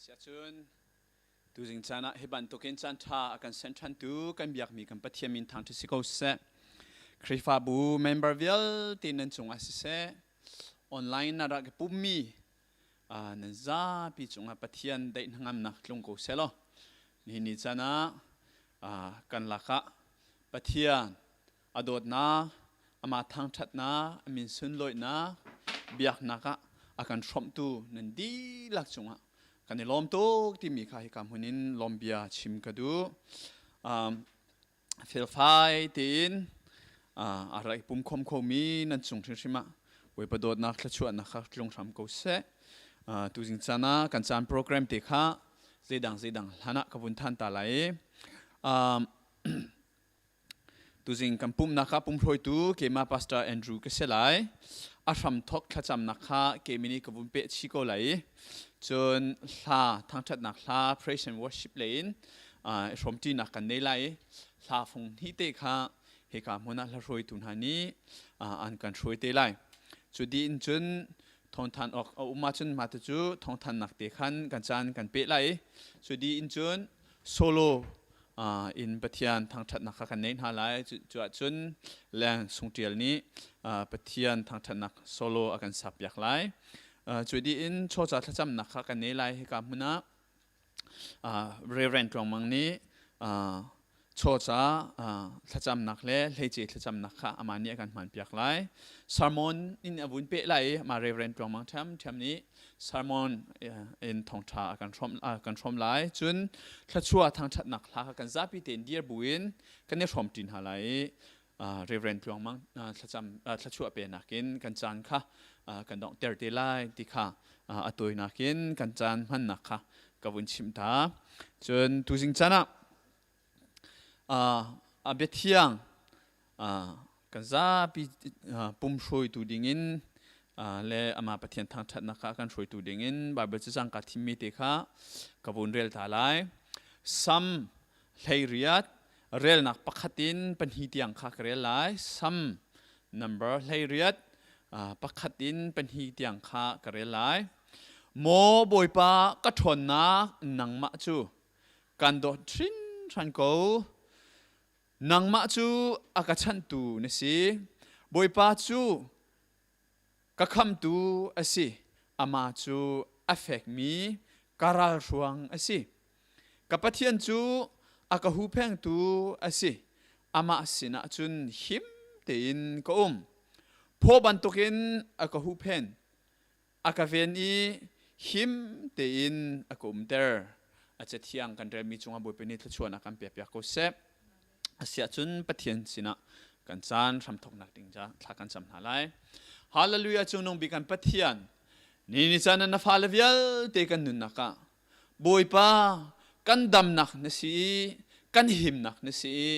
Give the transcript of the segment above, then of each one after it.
Siacun tuzing caan ah hi bantukin caan ṭha a kan senh ṭhantu kan biakmi kan Pathian min thangṭhat si ko seh. Khrihfabu member vialte nan cungah siseh, online na rak i pummi nan zapi cungah Pathian daih hnangamnak tlung ko seh law. Nihin ni caan ah kan lakah Pathian a dawtnak, amah thangṭhatnak, a min sunlawihnak, biaknak ah a kan hrawmhtu nan dihlak cungah kan i lawm tuk timi kha hika hmun in lawmbia chim ka duh. Felfai tein a rak i pum khom khomi nan cung hrimhrim ah Bawipa dawtnak thluachuahnak kha tlung hram ko seh. Tuzing caan ah kan caan program te kha zeidang zeidang hlan ah ka vun than ta lai i Tuzing kan pumhnak ah pumhruaitu keimah Pastor Andrew ka si lai. A hramthawk thlacamnak kha keimi nih ka vun peh chih ko lai i cun hla thangṭhatnak hla praise and worship lei in i hrawmṭinak kan nei lai i hla fung hnih te kha hika hmun ah hlahruaitu hna nih an kan hruai te lai. Cu dih in cun thawngthan awk a um ahcun mah cu thawngthannak te khan kan caan kan peh lai i cu dih in cun solo in Pathian thangṭhatnak kha kan neih hna lai. Cu ahcun leng sungṭial nih Pathian thangṭhatnak solo a kan sakpiak lai. Cu dih in chawca thlacamnak kha kan nei lai hika hmun ah. Reverend Tluang Mang nih chawca thlacamnak le hleice thlacamnak kha amah nih a kan hmanpiak lai. Sermon in a vun peh lai i amah Reverend Tluang Mang ṭhiamṭhiam nih sermon in thawngṭha a kan hrawm lai. Cun thluachuah thangṭhatnak hla kha kan zapi tein dir buin kan i hrawm ṭi hna lai i Reverend Tluang Mang thlacam thluachuah penak in kan caan kha kan donghter te lai ti kha a tawinak in kan caan hmannak kha ka vun chimh ta. Cun tuzing caan ah a biathiang kan zapi pum hruaitu dingin le amah Pathian thangṭhatnak kha kan hruaitu dingin Baibal cacang kaa thimmi te kha ka vun rel ta lai. Sam 18 relnak pakhat in pahnih tiang kha ka rel lai. Sam number 18 pakhat in pahnih tiang kha ka rel lai. Maw Bawipa ka ṭhawnnak nangmah cu kan dawt hringhran ko. Nangmah cu a ka chanhtu na si. Bawipa cu ka khamtu a si. Amah cu a fekmi ka ralhruang a si. Ka Pathian cu a ka huhphengtu a si. Amah sinah cun him tein ka um. Phaw bantukin a ka huhphen. A ka ven i him tein a ka umter. A cathiang kan relmi cungah Bawipa nih thluachuahnak kan pekpiak ko seh. Asiahcun Pathian sinah kan caan hramthawknak ding ca thla kan cam hna lai. Hallelujah cungnung bik kan Pathian ni ni caan na fale vialte kan nunnak ah Bawipa kan damnak na si i kan himnak na si i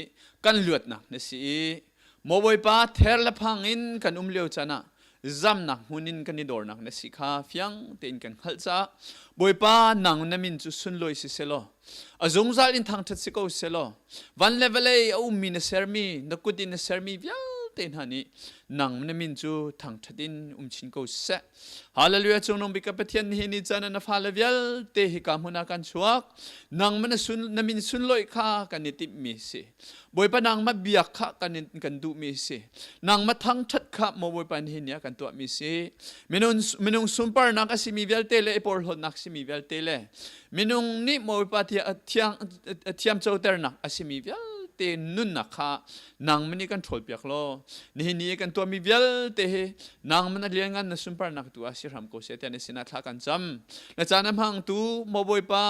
kan luatnak na si i maw Bawipa ther le phang in kan um lio caan ah zamnak hmun in kan i dornak na si kha fiang tein kan hngalh caah Bawipa nang na min cu sunlawi si selaw a zungzal in thangṭhat si ko selaw van le vawlei a ummi na sermi na kut in na sermi vialte hna nih nang na min cu thangṭhat in um chin ko seh Hallelujah cungnung bik ka Pathian nihin ni caan na fale vialte hika hmun ah kan chuak nang na sun na min sunlawih kha kan i timhmi si Bawipa nang ma biak kha kan kan duhmi si nang ma thangthat kha maw Bawipa nihin ni ah kan tuahmi si minung minung sunparnak a simi vialte le i porhlawtnak simi vialte le minung nih Bawipa thiang thiam coternak a simi vialte nunnak kha nang mani kan ṭhawl piak law nihin ni kan tuahmi vialte hi nang man a lianngan na sunparnak tu ah si hram ko seh tiah na sinah thla kan cam na caan a hmangtu maw Bawipa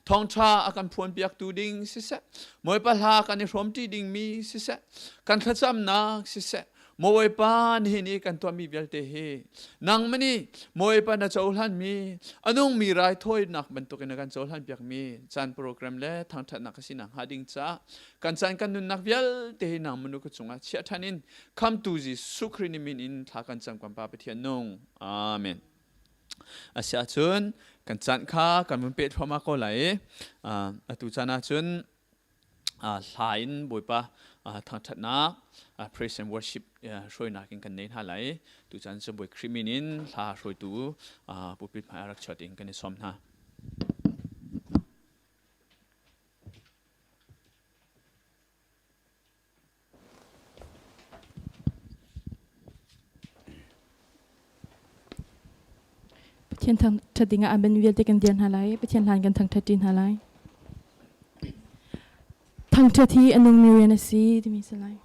thawngṭha a kan phuan piaktu ding siseh Bawipa hla kan i hrawmṭi dingmi siseh kan thlacamnak siseh Bawipa nihin i kan tuahmi vialte hi nangmah nih Bawipa na cohlanmi a nungmi raithawinak bantukin na kan cohlan piakmi caan program le thangṭhatnak ka sinak hnga ding caah kan caan kan nunnak vialte hi nangmah nu ka cungah chiah ṭhan in khamtu Jesuh Khrih ni min in thla kan cam kan Pa Pathian nung. Amen. Asiahcun kan caan kha kan vun peh thluahmah ko lai i atu caan ahcun hla in Bawipa thangṭhatnak praise and worship hruainak in kan nei hna lai. Tuchan cu Bawi Khrih min in hla hruaitu pulpit hmai ah rak chuat in kan i sawm hna. Pathian thangṭhat dingah amen vialte kan dir hna lai. Pathian hlan kan thangṭhat ṭi hna lai. Thangṭhat hi a nungmi rian a si timi si lai.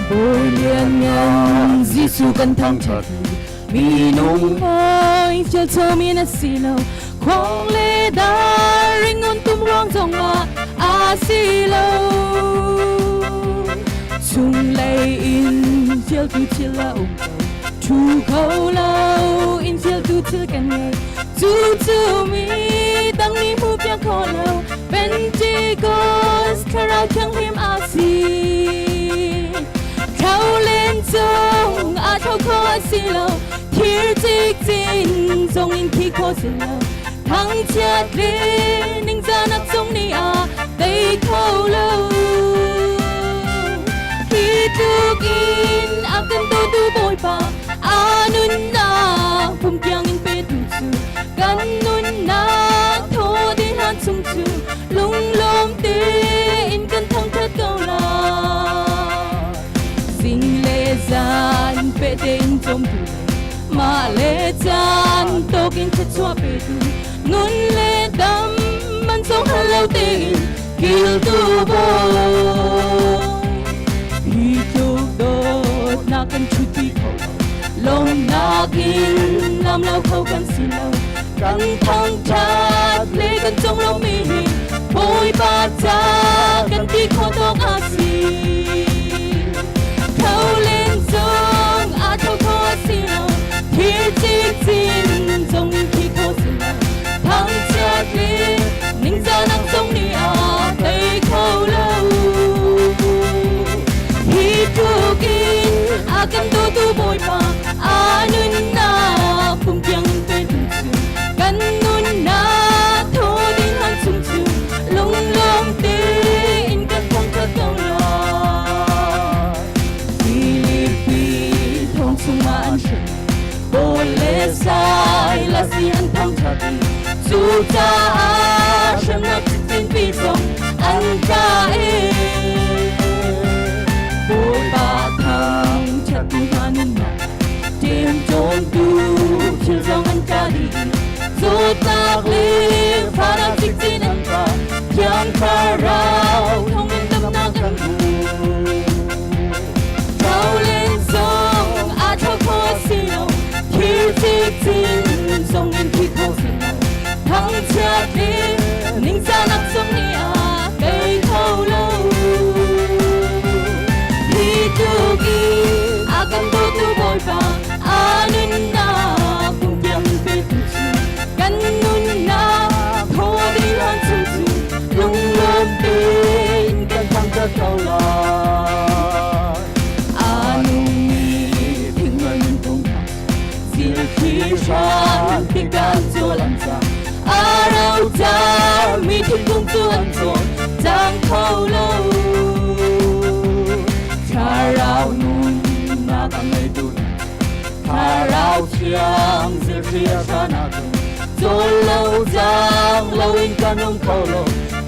Bawi lianngan Jesuh kan thangṭhat minung hawi fialchomi na si lo khuang le dar ringon tum ruang zongah a si lo chunglei in fialtu thil a um ko thu kho lo in fialtu thil kan ngei cu cu mi dang nih hmu piak kho lo Pentecost thlarau thianghlim a si Thlau len cung a tho kho a si lo thir cikcin zong in thi kho si lo thangchiat le ningzahnak zong nih a tei kho lo hi tluk in a kan dawtu Bawipa a nunnak pum tiang in petu cu kan nunnak thaw dih hlan chung cu lunglawm tein kan thangṭhat ko lai. Zing le zan pe tein cawmtu mah le caan tawkin thluachuah petu nun le dam man song hal lo tein kiltu bawi. Hi tluk dawtnak kan ṭhuti kho lo lawmnak in lam lo kho kan si lo kan thangṭhat le kan conglawmmi hi Bawipa ca kan ti khawh tawk a si. Tho len zong a tho kho a si lo thir cikcin zong in thi kho si lo thangchiat le ningzahnak zong nih a tei kho lo. Hi tluk in a kan dawtu Bawipa a nunnak pum tiang in petu cu kan nunnak thaw ding han chung cu lunglawm tein kan thangṭhat ko lai. Filipi thong chungah an hrem Paul le Silas nih an thangṭhat i cucaah hremnak cikcinpi zong an tla i Bawipa thangṭhattu hna nunnak ṭemṭawntu thil zong an tla dih i zawtnak le fahnak cikcin an tla Thiang Thlarau thawngin damnak an hmu. Tholin zong aa tho kho si lo thil cikcin zong in thi kho si lo thangchiat le ningzahnak zong nih a tei kho lo hi tluk in a kan dawtu Bawipa a nunnak kum tiang petu cu kan nunnak thaw ding hlan chung cu lunglawm tein kan thangṭhat ko lai. A nungmi thingngan tung zilthli hran tikah cul an cang. A rocar mi thingkung cu an cawl cang kho lo. Thlarau nunnak a ngeitu Thlarau thiang zilthli a hran ahcun cawl lo cang loin kan um kho lo.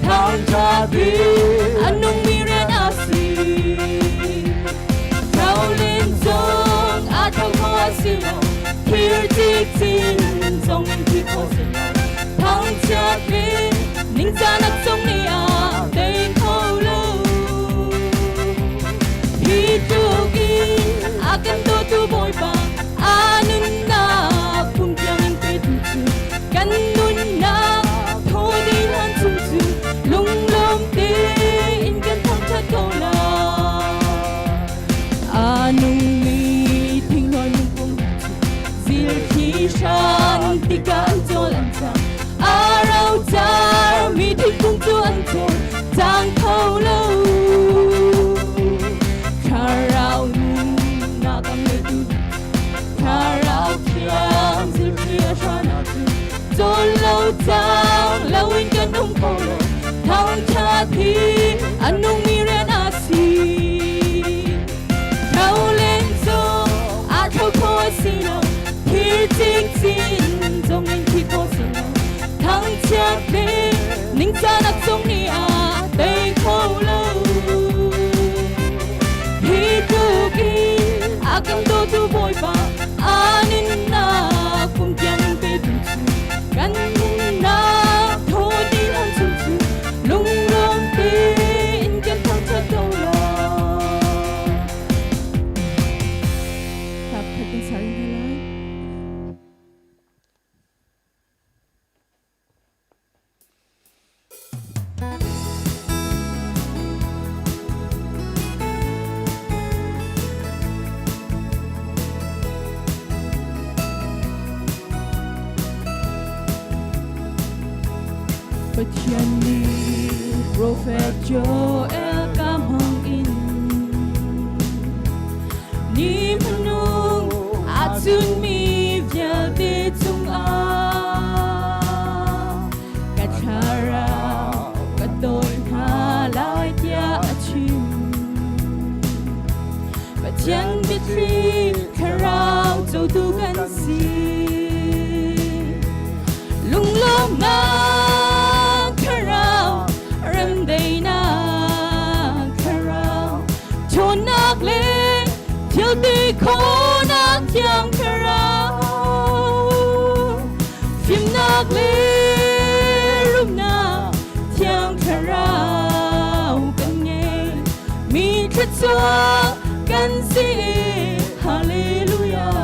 Thangṭha bik a nungmi rian a si. Tholin zong a tho kho a si lo. Thir cikcin zong in thi kho si lo. Thangchiat le ningzahnak zong nih a tei kho lo. Hi tluk in a kan dawtu Bawipa a nunnak phung tiang in petu cu kan nunnak thaw ding hlan chung cu lunglawm tein kan thangṭhat ko lai. A nungmi thinghlawi lungpum cu zilthli hran tikah an cawl an cang. A rocar mi thingkung cu an cawl cang kho lo. Thlarau nunnak a ngeitu Thlarau thiang zilthli a hran ahcun cawl lo cang loin kan um kho lo. Thangṭhat hi a nungmi rian a si. Tho len cu aa tho kho a si lo. Thir cikcin Ngaihchiat le ningzahnak zong nih a tei kho lo. Hi tluk in a kan dawtu Bawipa a nunnak pum tiang in petu cu kan nunnak thaw ti hlan chung cu lunglawm tein kan thangṭhat ko lai. Hla pakhat kan sa rih hna lai. Pathian nih profet Joel ka hmang in ni hmanung a chunmi vialte cungah ka thlarau ka tawi hna lai tiah a chim. Pathian biathli thlarau cotu kan si. Lunglawmhnak thlarau, remdaihnak thlarau, ṭhawnnak le thil ti khawhnak thiang thlarau, fimnak le rumnak thiang thlarau kan ngei. Mi thluachuak kan si. Hallelujah.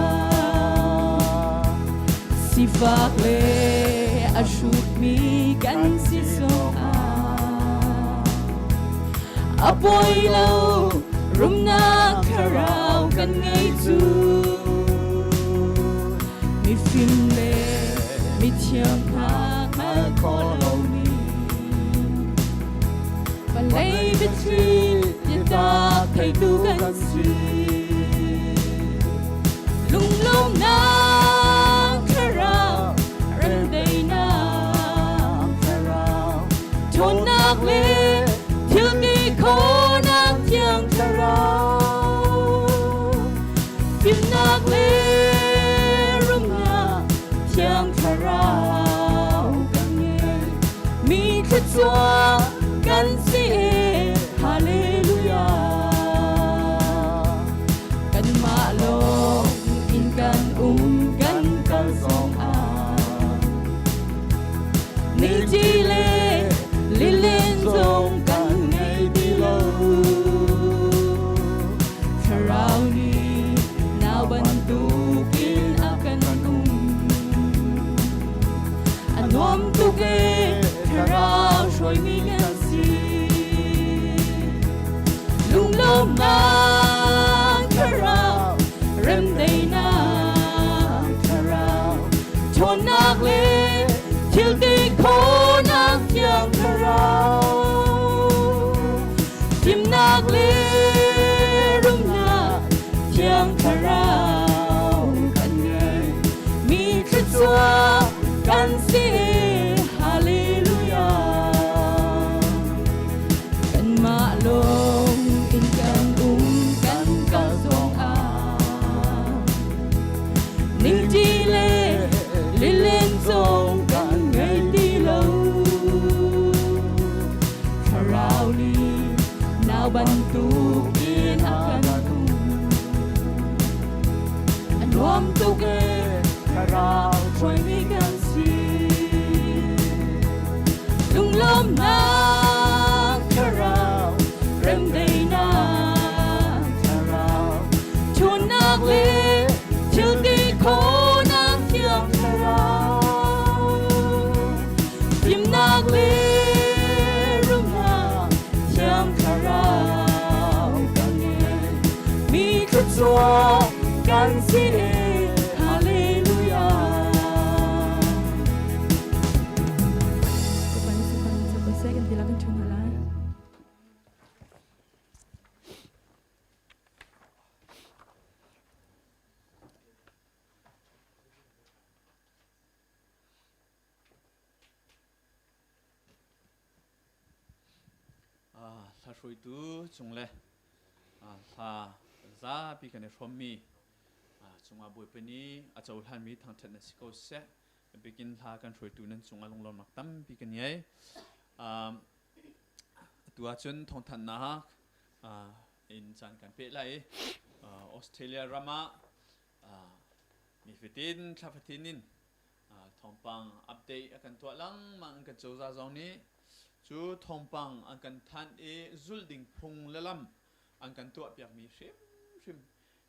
Sifak le a hrutmi kan si zongah a poi lo rumnak thlarau kan ngei cu mifim le mithiam hna hngal khawh lomi vawlei biathli biatak theitu kan si. Lunglawmhnak thlarau, remdaihnak thlarau, ṭhawnnak le thil ti khawhnak thiang thlarau, fimnak le rumnak thiang thlarau kan ngei. Mi thluachuak kan si. Hallelujah. Kanmah lawng in kan um kan kal zong ah ni ci le lilin zong kan ngei ti lo. Thlarau nih nau bantukin a kan um. A nuam tuk e thlarau hruaimi kan si. Lunglawmhnak thlarau, remdaihnak thlarau, ṭhawnnak le thil ti khawhnak thiang thlarau, fimnak le rumnak thiang thlarau kan ngei. Mi thluachuak kan si. Hallelujah. Kanmah lawng in kan um kan kal zong ah ningṭi le lilin zong kan ngei ti lo. Thlarau nih nau bantukin a kan um. A nuam tuk e thlarau hruaimi kan si. Lunglawmhnak thlarau, remdaihnak thlarau, ṭhawnnak le thil ti khawhnak thiang thlarau, fimnak le rumnak thiang thlarau kan ngei. Mi thluachuak kan si. Hallelujah. Kan ti kan ṭhu hna lai. Hla hruaitu cung le hla zapi kan i hrawmmi cungah Bawipa nih a cohlanmi thangṭhat na si ko seh. Bikin hla kan hruaitu nan cungah lunglawmnak tampi kan ngei. Atu ahcun thawngthanhnak in caan kan peh lai i Australia ram ah nifatin thla fatin in thawngpang update a kan tuah lengmang kan cozah zong nih cu thawngpang an kan thanh i zulh ding phung le lam an kan tuahpiakmi hrimhrim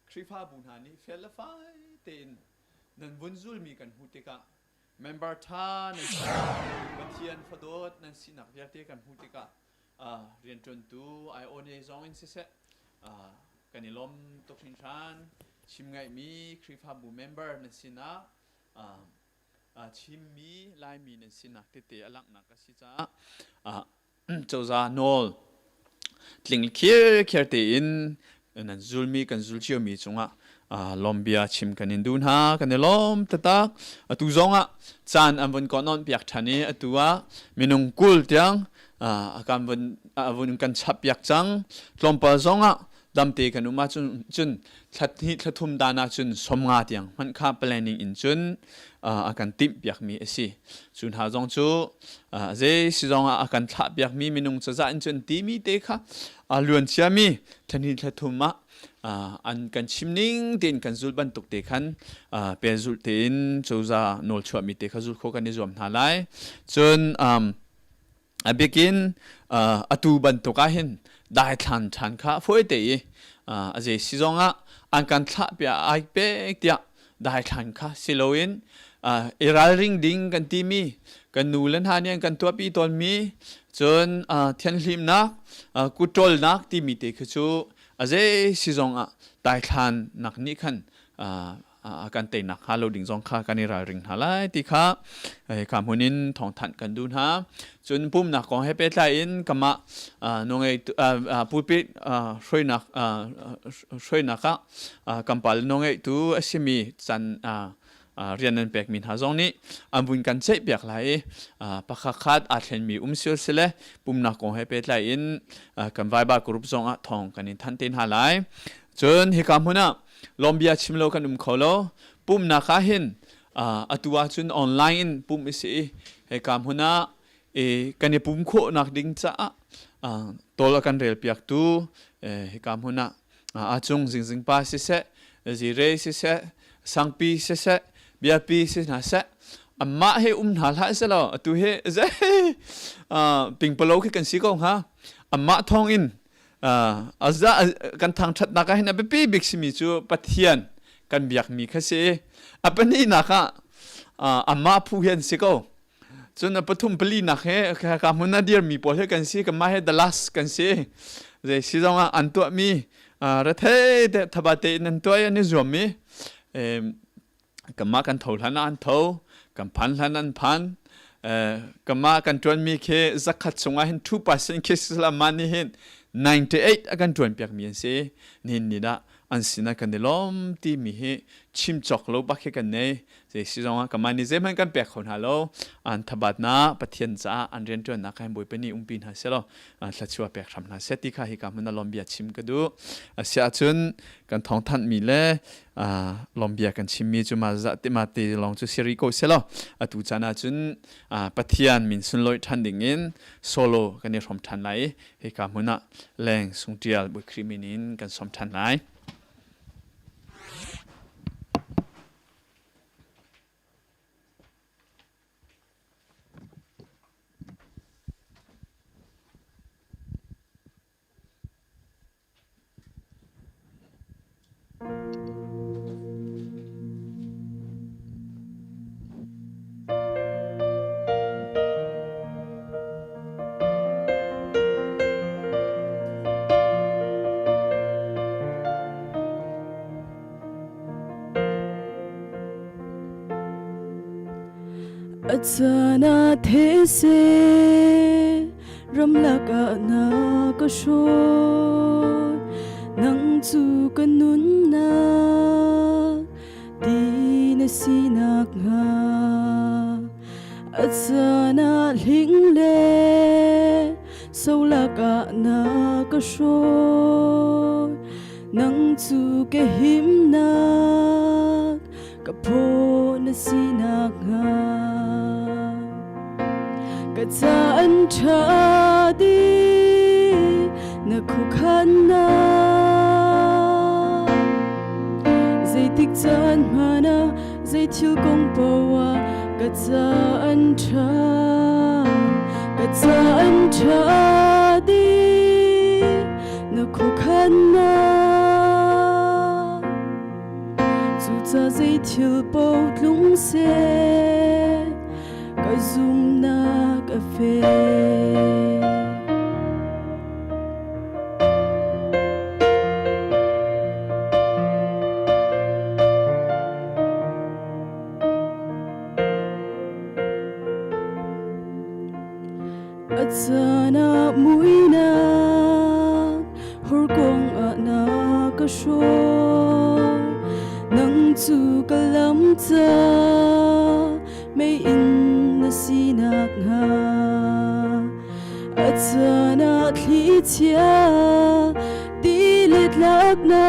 Khrihfabu hna nih fel le fai tein nan vun zulmi kan hmuh tikah member ṭha nan si Pathian fadawt nan sinak vialte kan hmuh tikah rianṭuantu IONA zong in siseh kan i lawm tuk hringhran. Chim ngaihmi Khrihfabu member nan sinak chimmi Laimi nan sinak tete a langhnak a si caah cozah nawl tling khirkhiar tein nan zulmi kan zul ciomi cungah lawmbia chim kan in duh hna kan i lawm taktak. Atu zongah caan an vun konon piak ṭhan i atu ah minung 20 tiang a kan vun a vun kan chap piak cang. Tlawmpal zongah damte kan um ahcun cun thla thla thum dan ahcun 50 tiang hmanh kha planning in cun a kan timh piakmi a si. Cu hna zong cu zei si zong ah a kan thlah piakmi minung cazah in cun timi te kha a luan ciami thla hnih thla thum ah an kan chim ning tein kan zul bantuk te khan pe zul tein cozah nawl chuahmi te kha zul khawh kan i zuam hna lai. Cun a bikin atu bantuk ah hin daithlan ṭhan kha fawi te i a zei si zong ah an kan thlah piah ai pek tiah daithlan kha si loin i ralring ding kan timi kan nu le hna nih an kan tuahpi tawnmi cun thianhlimnak kutṭawlnak timi te khi cu a zei si zong ah daithlan nak nih khan a kan teinak hnga lo ding zong kha kan i ralring hna lai ti kha ka hmun in thawngthanh kan duh hna. Cun pumnak kong he pehtlai in kamah nungei pulpit hruainak hruainak ah kampal nungeitu a simi can rian nan pekmi hna zong nih an vun kan ceih piak lai i pakhat khat aa thlenmi um sil sile pumnak kong he pehtlai in kan Viber group zong ah thawng kan in thanh te hna lai. Cun hika hmun ah lawmbia chim lo kan um kho lo. Pumnak ah hin atu ahcun online in pumh i si i hika hmun ah kan i pum khawhnak ding caah tawl a kan rel piaktu hika hmun ah acung zingzing pa siseh zire siseh sangpi siseh biapi si hna seh amah he um hna hlah selaw atu hi zei pingpalo khi kan si ko hnga. Amah thawng in aza kan thangṭhatnak ah hin a biapi bik simi cu Pathian kan biakmi kha si. A pahnihnak ah amah phu hi an si ko. Cun a pathum palinak he ka hmun a dirmi pawl he kan si. Kanmah he the last kan si. Zei si zong ah an tuahmi rethei te thabate in an tuah i an i zuammi Kanmah kan tho hlan ah an tho, kan phan hlan an phan. Kanmah kan ṭuanmi khi zakhat chungah hin 2% khi mah nih hin 98 a kan ṭuan piakmi an si. Nihin ni dah an sinah kan i lawm timi hi chim cawk lo bak hi kan nei. Zei si zongah kanmah nih zeihmanh kan pek kho hna lo. An thabatnak Pathian caah an rianṭuannak kha hin Bawipa nih umpi hna seh law thluachuah pek hram hna seh ti kha hika hmun ah lawmbia chim ka duh. Asiahcun kan thawngthanhmi le lawmbia kan chimmi cu ma za te ma te lawng cu si rih ko selaw atu caan ah cun Pathian min sunlawih ṭhan ding in solo kan i hrawm ṭhan lai i hika hmun ah leng sungṭial Bawi Khrih min in kan sawm ṭhan lai. A caan ah these ramlak ah na ka hruai. Nang cu ka nunnak ti na sinak hnga. A caan ah hling le solak ah na ka hruai. Nang cu ka himnak, ka phaw na sinak hnga. Ka caan ṭha dih na khuakhannak. Zeitik caan hmanh ah zei thil kong paoh ah ka caan ṭha, ka caan ṭha dih na khuakhannak. Cuca zei thil paoh tlung seh, ka zumhnak a fek. A caan ah muihnak horkuang ah na ka hruai. Nang cu ka lam ca meiinn na sinak hnga. A caan ah thlichia tilet lak na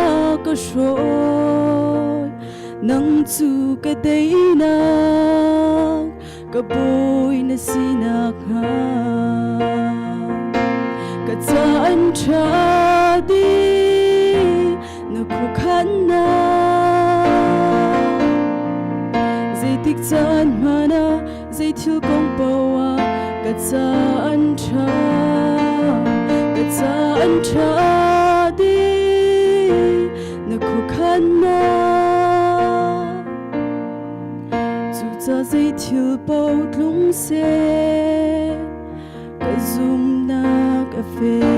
ka hruai. Nang cu ka teinak ka bawi na sinak hnga. Ka caan ṭha dih na khuakhannak. Zeitik caan hmanh ah zei thil kong paoh ah ka caan ṭha, ka caan ṭha dih na khuakhannak. Cuca zei thil paoh tlung seh, ka zumhnak a fek.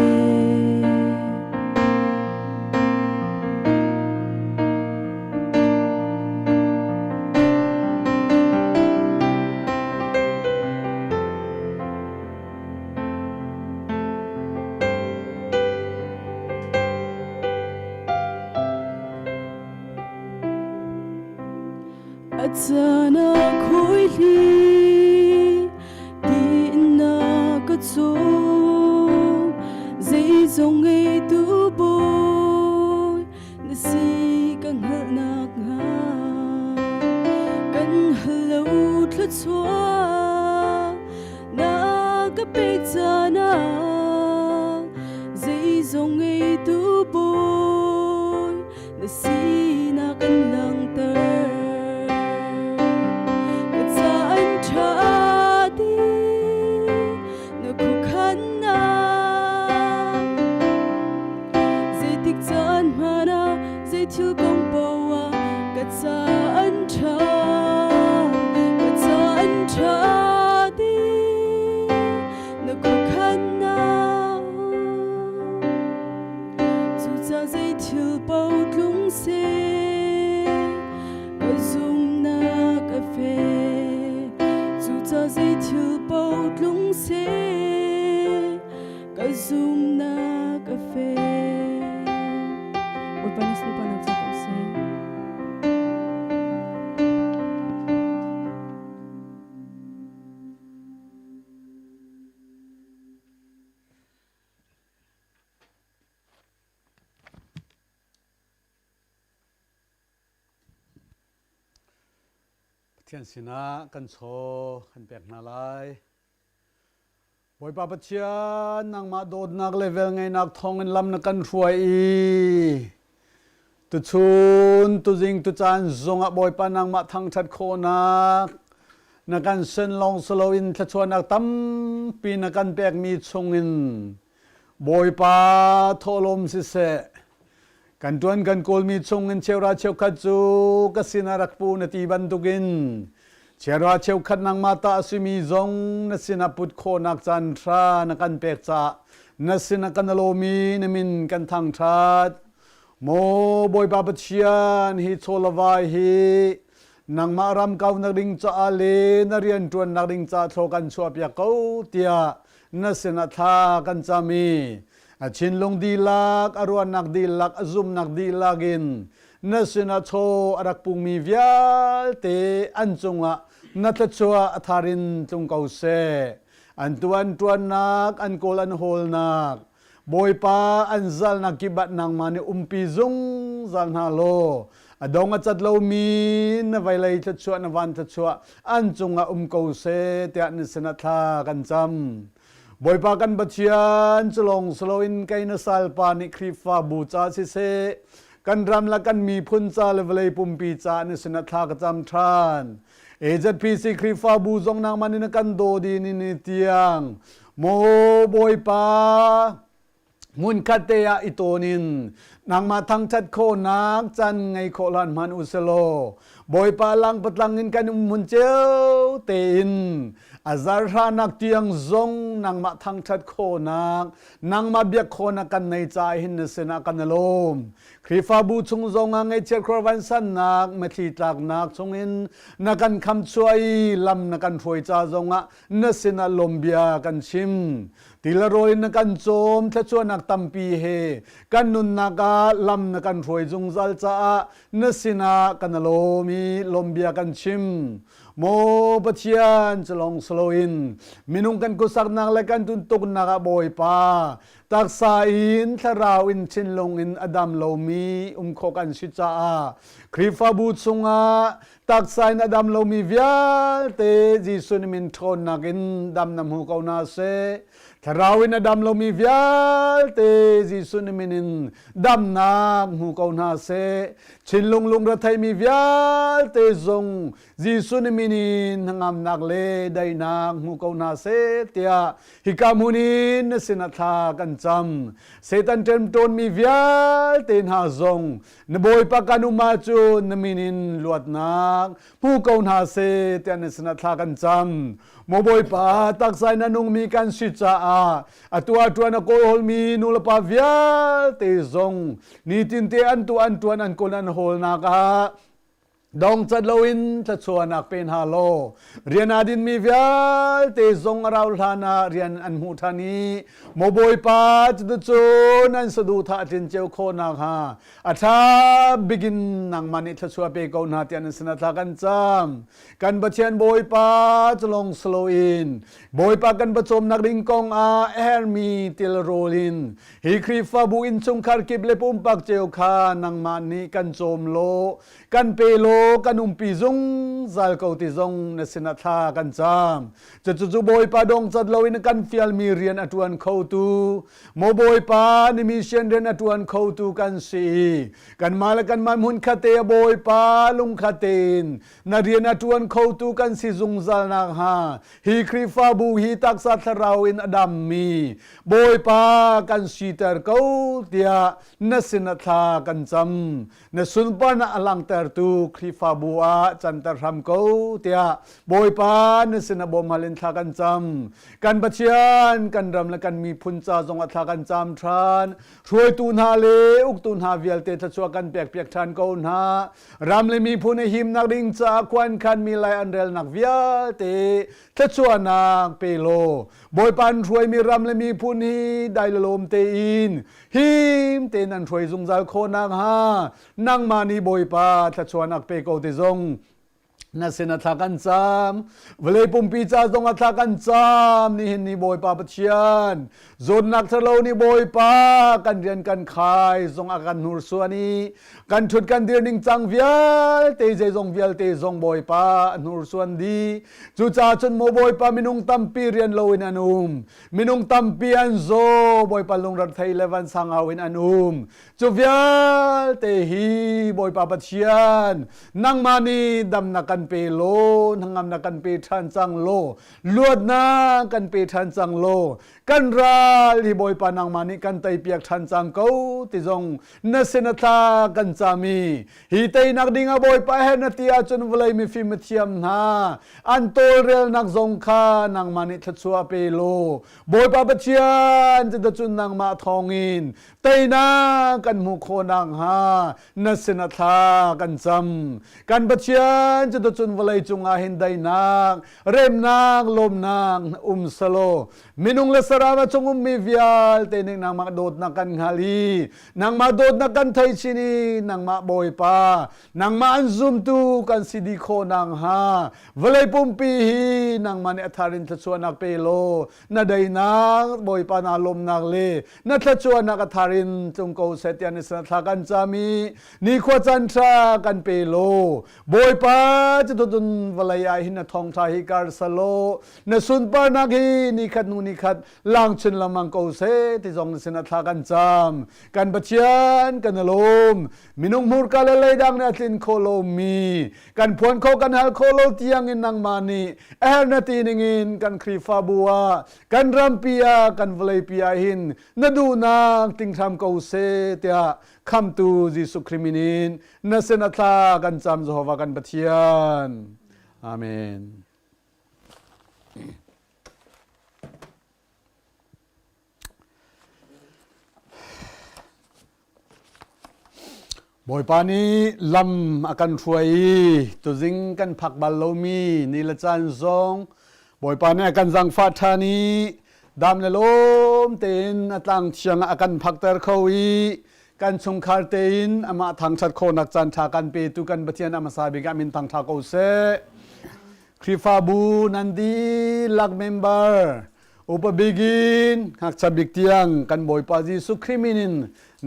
A caan ah khuaihli tiin na ka cawm zeizong ngeitu bawi na si ka hngalhnak hnga kan hal lo thluachuah na ka pek caan ah zeizong ngeitu bawi na sinak an langhter. Ka caan ṭha dih na khuakhannak. Zeitik caan hmanh ah zei thil kong paoh ah ka caan ṭha, ka caan ṭha dih na khuakhannak. Cucaah zei thil paoh tlung seh, ka zumhnak a fek. Cucaah zei thil paoh tlung seh, ka zumhnak a fek. Bawipa nih sunparnak ca ko seh. Pathian sinah kan chaw kan pek hna lai. Bawipa Pathian, nangmah dawtnak le velngeihnak thawngin lam na kan hruai i tuchun, tuzing, tucaan zongah Bawipa nangmah thangṭhat khawhnak na kan sen lawng si loin thluachuahnak tampi na kan pekmi chungin Bawipa thawhlawm siseh, kan ṭuan kan kawlmi chungin cheuhra cheukhat cu ka sinah rak pu na ti bantukin cheuhra cheukhat nangmah ta a simi zong na sinah put khawhnak caan ṭha na kan pek caah na sinah kan lawmi na min kan thangṭhat. Maw Bawipa Pathian, hi chawlawai hi nangmah ram kaunak ding caah le na rianṭuannak ding caah thlaw kan chuahpiak ko tiah na sinah thla kan cam i a thinlung dihlak, a ruahnak dihlak, a zumhnak dihlak in na sinah chaw a rak pungmi vialte an cungah na thluachuah a thar in tlung ko seh. An tuan ṭuannak, an kawl an hawlnak, Bawipa an zalnak kip ah nangmah nih umpi zungzal hna law. A dong a cat lomi na vawlei thluachuah na van thluachuah an cungah um ko seh tiah na sinah thla kan cam. Bawipa kan Pathian cu lawng si loin kei na salpa nih Khrihfabu ca siseh, kan ram le kan miphun ca le vawlei pumpi ca na sinah thla ka cam ṭhan. AZPC Khrihfabu zong nangmah nih na kan daw dih ni ni tiang. Maw Bawipa, hmunkhat te ah i tawn in nangmah thangṭhat khawhnak caan ngei khawh hlan hmanh u selaw Bawipa lang patlang in kan um hmun cio tein a zarhranak tiang zong nangmah thangṭhat khawhnak nangmah biak khawhnak kan nei caah hin na sinah kan i lawm. Khrihfabu chung zong ah ngaihchiat khuar vansannak mitthli tlaknak chungin na kan khamchuah i lam na kan hruai ca zongah na sinah lawmbia kan chim. Tilarawl in na kan cawm thluachuahnak tampi he kan nunnak ah lam na kan hruai zungzal caah na sinah kan lawm i lawmbia kan chim. Maw Pathian culong saloin minung kan kusaknak le kan tuntuknak ah Bawipa taksa in thlarau in thinlung in a dam lomi um khawh kan si caah Khrihfabu chungah taksa in a dam lomi vialte Jesuh nih min ṭhawnnak in dam na hmu ko hna seh. Thlarau in a dam lomi vialte Jesuh nih min in damnak hmu ko hna seh. Thinlung lungretheimi vialte zong Jesuh nih min in hnangamnak le daihnak hmu ko hna seh tiah hika hmun in na sinah thla kan cam. Satan ṭemṭawnmi vialte hna zong Na Bawipa kan um ahcun na min in luatnak hmu ko hna seh tiah na sinah thla kan cam. Maw Bawipa, taksa in a nungmi kan si caah atu ah ṭuan a kawlhawlmi nulepa vialte zong nitinte an tuah an ṭuan an kawl an hawlnak ah dongcat loin thluachuahnak pe hna law rian aa dinmi vialte zong a rau hlan ah rian an hmuh ṭhan i maw Bawipa cuticun an saduhthah a tlin cio khawh nakhnga a ṭha bikin nangmah nih thluachuah pe ko hna tiah nan sinah thla kan cam. Kan Pathian Bawipa cu lawng si loin Bawipa kan pawcawmnak ding kong ah a herhmi tilrawl in hi Khrihfabu innchungkhar kip le pumpak cio kha nangmah nih kan cawm law kan pe law kan umpi zungzal ko ti zong na sinah thla kan cam. Cucu Bawipa dongcat loin kan fialmi rian a ṭuan khotu maw Bawipa ni mission rian a ṭuan khotu kan si. Kanmah le kanmah hmunkhat te a Bawipa lungkhat tein na rian a ṭuan khotu kan si zungzal nakhnga hi Khrihfabu hi taksa thlarau in a dammi Bawipa kan siter ko tiah na sinah thla kan cam. Na sunparnak a langhtertu Khrihfabu ah canter hram ko tiah Bawipa na sinah bawmhal in thla kan cam. Kan Pathian, kan ram le kan miphun ca zongah thla kan cam ṭhan. Hruaitu hna le uktu hna vialte thluachuah kan pekpiak ṭhan ko hna. Ram le miphun a himnak ding caah khuankhan mi lai an relnak vialte thluachuahnak pe law Bawipa an hruaimi ram le miphun hi dai le lawm tein him tein an hruai zungzal khawh nakhnga nangmah nih Bawipa thluachuahnak pe ko ti zong na sin a thla kan cam. Vawlei pumpi ca zong a thla kan cam. Nihin ni Bawipa Pathian zawtnak thalo nih Bawipa kan rian kan khai zong a kan hnursuan i kan ṭhut kan dir ning cang vialte zeizong vialte zong Bawipa a hnursuan dih. Cucaah cun maw Bawipa minung tampi rian loin an um. Minung tampi an zaw, Bawipa lungrat thei le vansangau in an um. Cu vialte hi Bawipa Pathian, nangmah nih damnak kan pe law, hnangamnak kan pe ṭhan cang law, luatnak kan pe ṭhan cang law, kan ral hi Bawipa nangmah nih kan teipiak ṭhan cang ko ti zong na sin a thla kan cam i hi teinak ding ah Bawipa he na ti ahcun vawlei mifim mithiam hna an tawlrelnak zong kha nangmah nih thluachuah pe law Bawipa Pathian cuticun nangmah thawngin teinak kan hmuh khawh nakhnga na sinah thla kan cam. Kan Pathian cuticun vawlei cungah hin daihnak, remnak, lawmnak um selaw minung le saram. saram a chung ummi vialte nih nangmah dawtnak kan hngal i nangmah dawtnak kan thei chin i nangmah Bawipa nangmah an zumtu kan si dih khawh nakhnga vawlei pumpi hi nangmah nih a thar in thluachuahnak pe law na daihnak Bawipa naa lawmnak le na thluachuahnak a thar in tlung ko seh tiah ni sana thla kan cam i nikhua caan ṭha kan pe law Bawipa cututun vawlei ah hin na thawngṭha hi kar selaw na sunparnak hi nikhat hnu nikhat lang chin lengmang ko seh ti zong na sinah thla kan cam kan Pathian kan i lawm minung hmurka le leidang nih a tlin khawh lomi kan phuan kho kan hal khawh lo tiang in nangmah nih a herh na ti ningin kan Khrihfabu ah kan rampi ah kan vawleipi ah hin na duhnak tling hram ko seh tiah khamtu Jesuh Khrih min in na sin a thla kan cam Jehovah kan Pathian. Amen. Bawipa nih lam a kan hruai i tuzing kan phak bal lomi ni le caan zong Bawipa nih a kan zaangfah ṭhan i dam le lawm tein a tlang thiang ah a kan phakter kho i kan chungkhar tein amah thangṭhat khawhnak caan ṭha kan petu kan Pathian a hmasa bik ah min thangṭha ko seh. Khrihfabu nan dihlak member upa bik in ngakchia bik tiang kan Bawipa Jesuh Khrih min in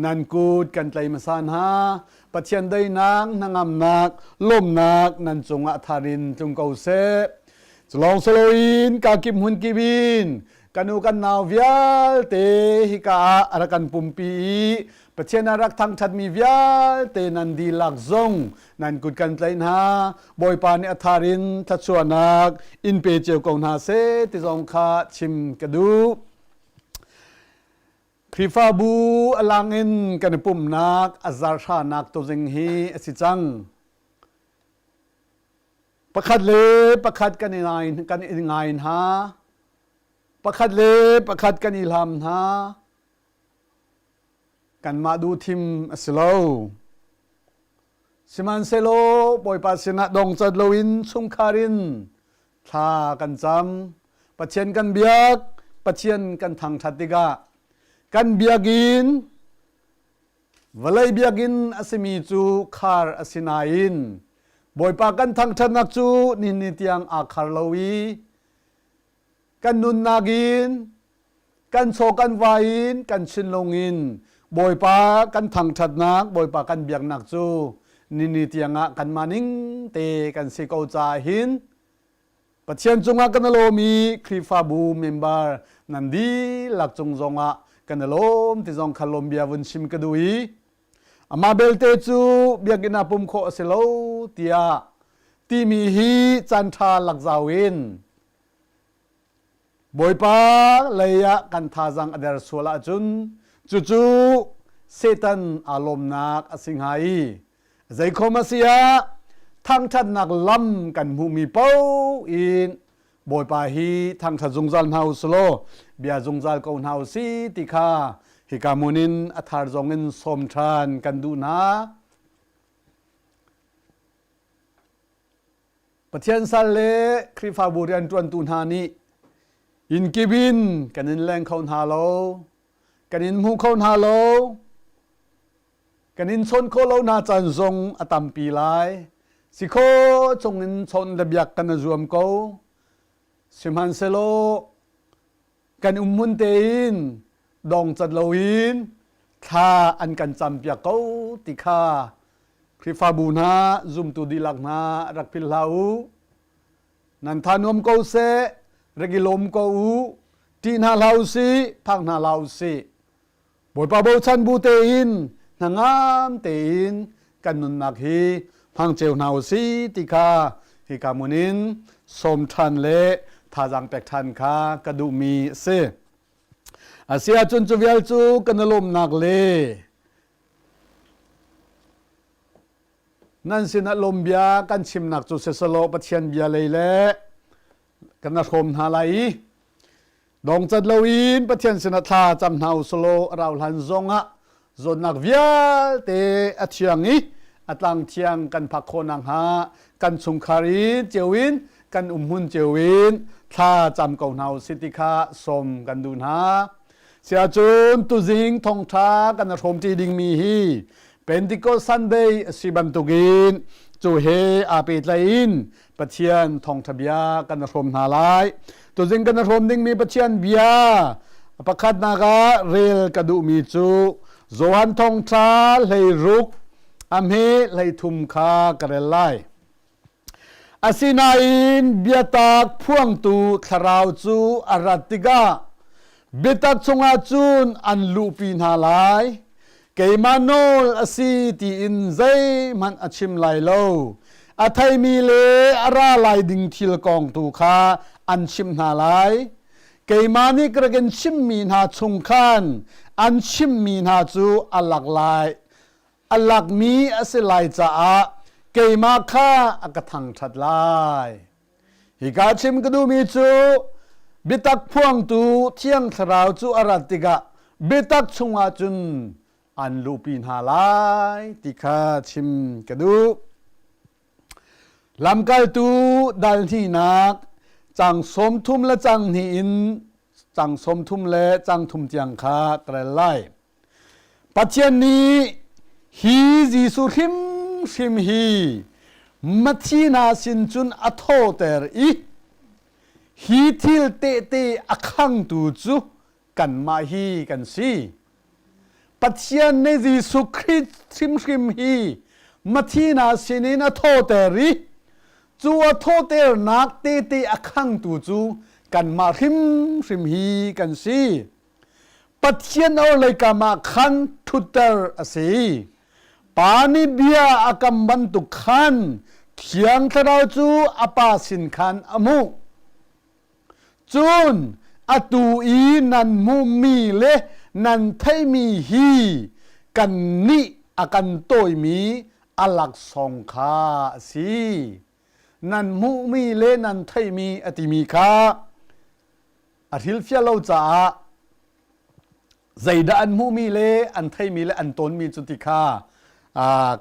nan kut kan tlai hmasa hna. Pathian daihnak, hnangamnak, lawmnak nan cungah thar in tlung ko seh. Culawng saloin kakip hmun kip in kan u kan nau vialte hika ah a rak kan pumpi i Pathian a rak thangṭhatmi vialte nan dihlak zong nan kut kan tlaih hna. Bawipa nih a thar in thluachuahnak in pe cio ko hna seh ti zong kha chim ka duh. Khrihfabu a lang in kan i pumhnak a zarhranak tuzing hi a si cang. Pakhat le pakhat kan i ngai, kan i ngai hna. Pakhat le pakhat kan i hlam hna. Kanmah duhthim a si lo. Sihmanhsehlaw Bawipa sinah dongcat loin chungkhar in thla kan cam. Pathian kan biak, Pathian kan thangṭhat tikah kan biakinn vawlei biakinn a simi cu khar a si nain Bawipa kan thangṭhatnak cu nihin ni tiang aa khar lo i kan nunnak in kan chaw kan vai in kan thinlung in Bawipa kan thangṭhatnak Bawipa kan biaknak cu nini tiangah kanmah ning te kan si ko caah hin Pathian cungah kan i lawm i Khrihfabu member nan dihlak cung zongah kan i lawm ti zong kha lawm bia vun chim ka duh i amah belte cu biakinn ah pum khawh a si lo tiah timi hi caan ṭha lak zau in Bawipa lei ah kan thazaang a der sual ahcun cucu Satan aa lawmnak a si hnga i zeikhom a si ah thangṭhatnak lam kan hmuhmi paoh in Bawipa hi thangṭhat zungzal hna u selaw bia zungzal ko hna u si ti kha hika hmun in a thar zong in sawm ṭhan kan duh hna. Pathian sal le Khrihfabu rianṭuantu hna nih inn kip in kan in leng kho hna lo, kan in hmu kho hna lo, kan in chawn khawh lo hna caan zong a tampi lai. Si khawh chung in chawn le biak kan i zuam ko. Sihmanhsehlaw kan um hmun tein dongcat loin thla an kan campiak ko ti kha Khrihfabu hna zumtu dihlak hna rak philh hlah u. Nan tha nuam ko seh, rak i lawm ko u. Ṭih hna hlah u sih, phak hna hlah u sih. Bawipa bochan bu tein hnangam tein kan nunnak hi hmang cio hna u sih ti kha hika hmun in sawm ṭhan le thazaang pek ṭhan kha ka duhmi a si. A si ahcun cu vial cu kan i lawmnak le nan sinah lawmbia kan chimnak cu siselaw Pathian bia lei le kan hrawm hna lai i dongcat loin Pathian sinah thla cam hna u selaw a rau hlan zongah zawtnak vialte a thiang i a tlang thiang kan phak khawh nakhnga kan chungkhar in cio in kan umhmun cio in thla. thla cam ko hna u si ti kha sawm kan duh hna. Siahcun tuzing thawngṭha kan hrawmṭi dingmi hi Pentecost Sunday a si bantukin cu he aa pehtlai in Pathian thawngṭha bia kan hrawm hna lai. Tuzing kan hrawm dingmi Pathian bia pakhatnak ah rel ka duhmi cu Johan thawngṭha 16 a hme 13 kha ka rel lai. Asinain biatak phuangtu thlarau cu a rat tikah biatak chungah cun an luhpi hna lai. Keimah nawl a si tiin zeihmanh a chim lai lo. A theimi le a ra lai ding thil kong tu kha an chimh hna lai. Keimah nih ka rak in chimmi hna chung khan an chimmi hna cu a lak lai a lakmi a si lai caah keimah kha a ka thangṭhat lai. Hika chim ka duhmi cu biatak phuangtu Thiang Thlarau cu a rat tikah biatak chungah cun an luhpi hna lai ti kha chim ka duh. Lamkaltu dal hnihnak cang 30 le cang hnih in cang 30 le cang thum tiang kha ka rel lai. Pathian nih hi Jesuh hrimhrim hi mithi hna sin cun a thawhter i hi thil tehte a khangtu cu kanmah hi kan si. Pathian nih Jesuh Khrih hrimhrim hi mithi hna sinin a thawhter i cu a thawhternak tehte a khangtu cu kanmah hrimhrim hi kan si. Pathian orhlei kam ah khan ṭhutter a si. Pa nih bia a kam bantuk khan Thiang Thlarau cu a Pa sin khan a hmuh. Cun atu i nan hmuhmi le nan theihmi hi kannih a kan tawimi a laksawng kha a si. Nan hmuhmi le nan theihmi a timi kha a hrilhfiah lo caah zeidah an hmuhmi le an theimi le an tonmi cu ti kha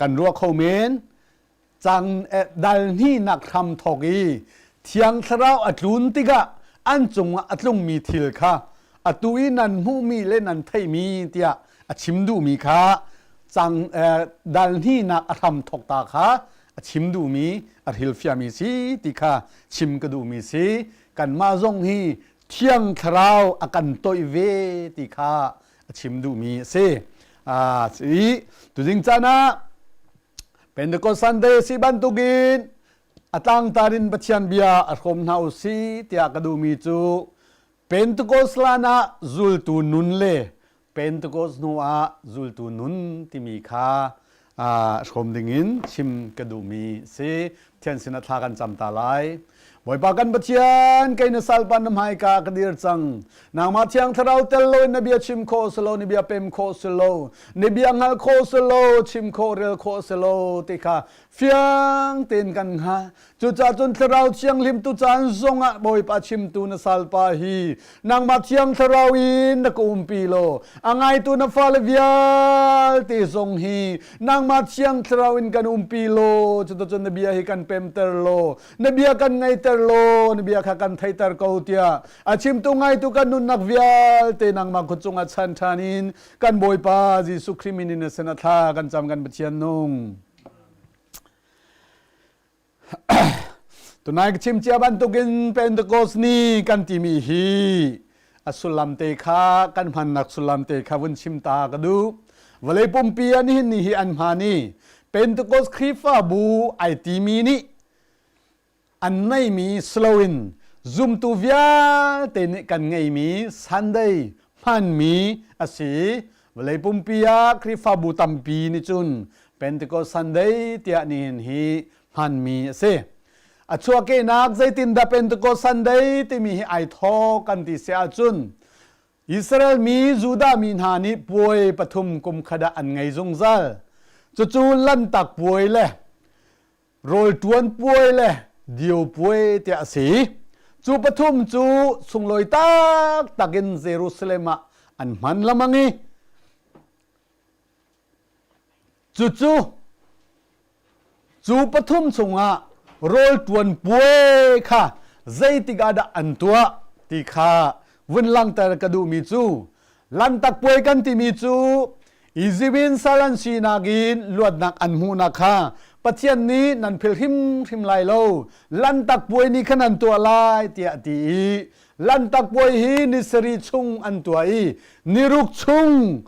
kan ruah kho men cang dal hnihnak hram thawk i thiang thlarau a tlun tikah an cungah a tlungmi thil kha atu i nan hmuhmi le nan theihmi tiah a chim duhmi kha cang dal hnihnak a hram thawk ta kha a chim duhmi a hrilhfiahmi si ti kha chim ka duhmi si kanmah zong hi thiang thlarau a kan toih ve ti kha a chim duhmi a si. I tuzing caan ah Pentecost Sunday si bantukin a tlangtar in Pathian bia a hrawm hna u si tiah ka duhmi cu Pentecost hlan ah zultu nun le Pentecost hnu ah zultu nun timi kha hrawm dingin chim ka duhmi si. Pathian sinah thla kan cam ta lai. Bawipa kan Pathian, kei na salpa na hmaika ka dir cang. Nangmah Thiang Thlarau tel loin na bia chim khawh si lo, na bia pem khawh si lo, na bia hngalh khawh si lo, chim khawh rel khawh si lo ti kha fiang tein kan hngalh. Cucaah cun Thlarau Thianghlim tu caan zongah Bawipa chimtu na salpa hi nangmah Thiang Thlarau in na ka umpi law a ngaitu na fale vialte zong hi nangmah Thiang Thlarau in kan umpi law cuticun na bia hi kan pemter law na bia kan ngaiter law na bia kha kan theiter ko tiah a chimtu ngaitu kan nunnak vialte nangmah kut cungah chan ṭhan in kan Bawipa Jesuh Khrih min in na sin a thla kan cam kan Pathian nung. Tunai ka chim cia bantukin Pentecost ni kan timi hi a sullam te kha kan hmannak sullam te kha vun chim ta ka duh. Vawlei pumpi ah nihin ni hi an hman i Pentecost Khrihfabu ai timi nih an neimi sloin zumtu vialte nih kan ngeimi Sunday hmanmi a si. Vawlei pumpi ah Khrihfabu tampi nih cun Pentecost Sunday tiah nihin hi hmanmi a si. A chuahkehnak zeitindah Pentecost Sunday timi hi ai thawk kan ti si ahcun Israel mi Judah mi hna nih puai pathum kum khat ah an ngei zungzal. Cucu Lanhtak puai le rawl ṭuan puai le dio puai tiah a si. Cu pathum cu sunglawi taktak in Jerusalem ah an hman lengmang i Cucu cu pathum chungah rawl ṭuan puai kha zeitik ah dah an tuah ti kha vun langhter ka duhmi cu Lanhtak puai kan timi cu Izipt in sal an sinak in luatnak an hmuhnak kha Pathian nih nan philh hrimhrim lai lo. Lanhtak puai nih khan an tuah lai tiah a ti i Lanhtak puai hi ni sarih chung an tuah i niruk chung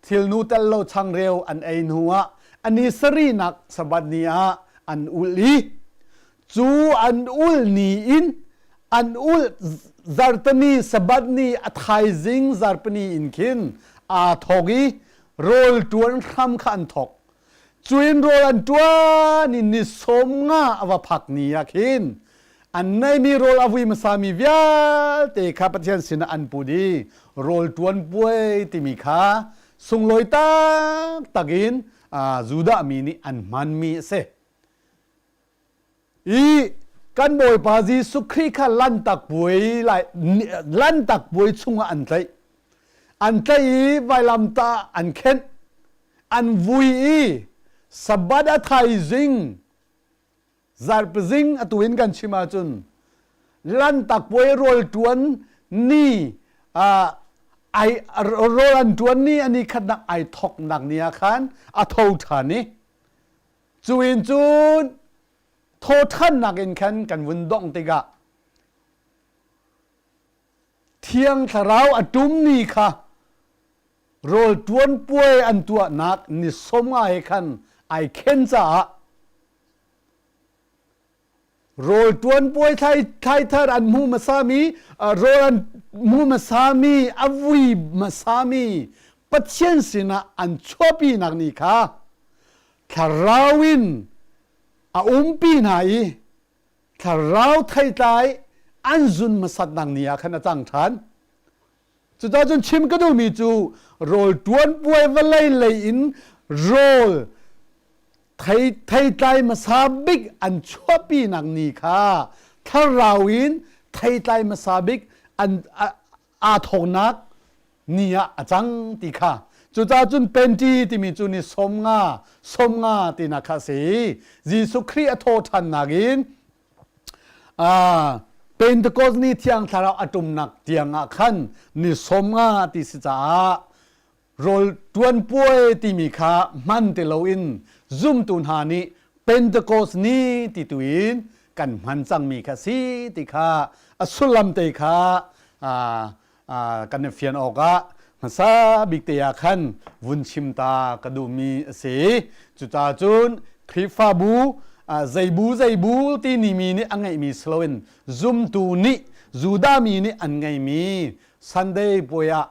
thilnu tel lo changreu an ei hnuah a ni sarihnak Sabbath ni ah an ulh i cu an ulh ni in an ulh zartani Sabbath ni a thaizing zarpani in khin aa thawk i rawl ṭuan hram kha an thawk. Cuin rawl an ṭuan i ni sawm nga a va phak ni ah khin an neimi rawl a vui hmasami vialte kha Pathian sinah an put i rawl ṭuan puai timi kha sunglawi taktak in Judah mi nih an hmanmi a si. I kan Bawipa Jesuh Khrih kha lanhtak puai lai lanhtak puai chungah an tlaih. An tlaih i vailamtah an khenh. An vui i Sabbath a thaizing zarpzing atu in kan chim ahcun lanhtak puai rawl ṭuan ni ai rawl an ṭuan ni ani khatnak ai thoknak ni ah khan a tho ṭhan i Cu in cun thawṭhannak in khan kan vun dongh tikah Thiang Thlarau a ṭummi kha rawl ṭuan puai an tuahnak ni sawmnga he khan ai khen caah rawl ṭuan puai thlaithar an hmu hmasami rawl an hmu hmasami a vui hmasami Pathian sinah an chuahpinak ni kha thlarau in a umpi hna i thlarau theitlai an zun hmasatnak ni ah khan a cang ṭhan. Cucaah cun chim ka duhmi cu rawl ṭuan puai vawlei lei in rawl thei theitlai hmasa bik an chuahpinak ni kha thlarau in theitlai hmasa bik an aa thawknak ni ah a cang ti kha cucaah cun penti timi cu ni 50 50 tinak kha a si Jesuh Khrih a thawhṭhannak in Pentecost ni thiang thlarau a ṭumnak tiang ah khan ni 50 ti si caah rawl ṭuan puai timi kha hman ti loin zumtu hna nih Pentecost ni ti tu in kan hman cangmi kha si ti kha a sullam te kha kan i fian awkah hmasa bik te ah khan vun chim ta ka duhmi a si. Cucaah cun Khrihfabu zeibu zeibu ti ni mi nih a ngeihmi si loin zumtu nih Judah mi nih an ngeihmi Sunday puai ah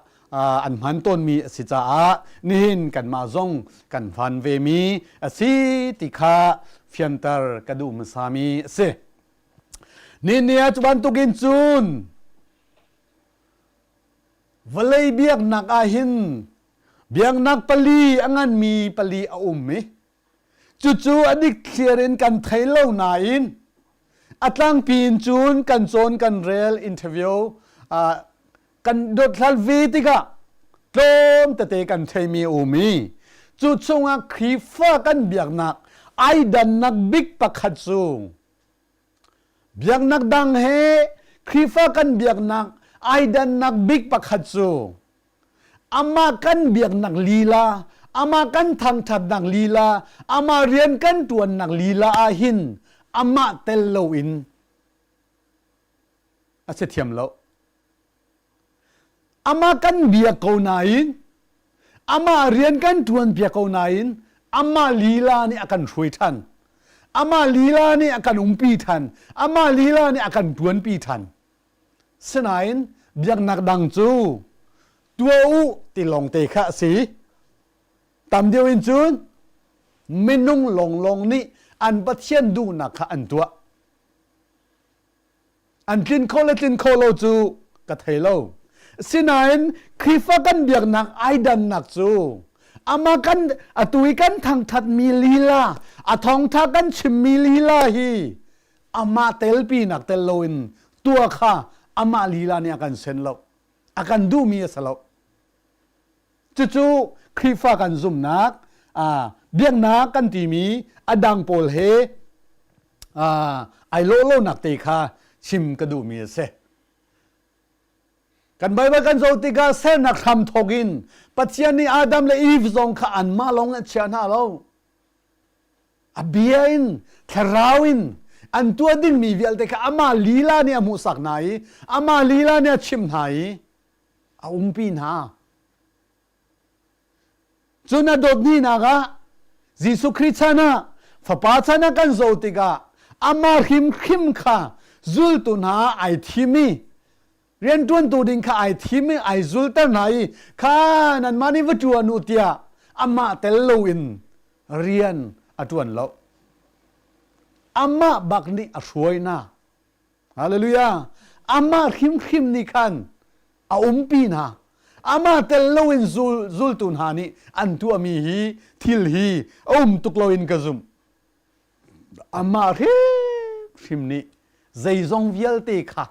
an hman tawnmi a si caah nihin kanmah zong kan hman vemi a si ti kha fianter ka duh hmasami a si. Ni ni ah cu bantukin cun vawlei biaknak ah hin biaknak pali a nganmi pali a um i cucu a dikthliar in kan thei lo nain a tlangpi in cun kan cawn kan rel interview kan dothlat ve tikah tlawm tete kan theimi a um i cu chungah Khrihfa kan biaknak ai dannak bik pakhat cu Biaknak dang he Khrihfa kan biaknak ai dannak bik pakhat cu amah kan biaknak lila, amah kan thangṭhatnak lila, amah rian kan ṭuannak lila ah hin amah tel loin a si thiam lo. Amah kan biak ko nain, amah rian kan ṭuan piak ko nain, amah lila nih a kan hruai ṭhan. Amah lila nih a kan umpi ṭhan. Amah lila nih a kan ṭuanpi ṭhan. Sinain biaknak dang cu tuah u ti lawngte kha a si. Tam deuh in cun minung lawnglawng nih an Pathian duhnak kha an tuah. An tlin kho le tlin kho lo cu ka thei lo. Sinain Khrihfa kan biaknak ai dannak cu amah kan atu i kan thangthatmi lila a thawngtha kan chimmi lila hi amah telpinak tel loin tua kha amah lila nih a kan sen lo a kan duhmi a si lo Cucu Khrihfa kan zumhnak, biaknak kan timi a dang pawl he ai lawh lonak te kha chim ka duhmi a si. Kan Baibal kan zoh tikah sernak hram thawk in Pathian nih Adam le Eve zong kha anmah lawng a chia hna lo. A bia in, thlarau in an tuah dingmi vialte kha amah lila nih a hmuhsak hna i amah lila nih a chimh hna i a umpi hna. Cun a dawt hnihnak ah Jesuh Khrih chan ah Fapa chan ah kan zoh tikah amah hrimhrim kha zultu hna ai thim i rianṭuantu ding kha ai thim i ai zulter hna i kha nanmah nih va ṭuan u tiah amah tel loin rian a ṭuan lo. Amah bak nih a hruai hna. Hallelujah. Amah hrimhrim nih khan a umpi hna. Amah tel loin zul, zultu hna nih an tuahmi hi thil hi a um tuk loin ka zumh. Amah hrimhrim nih zeizong vialte kha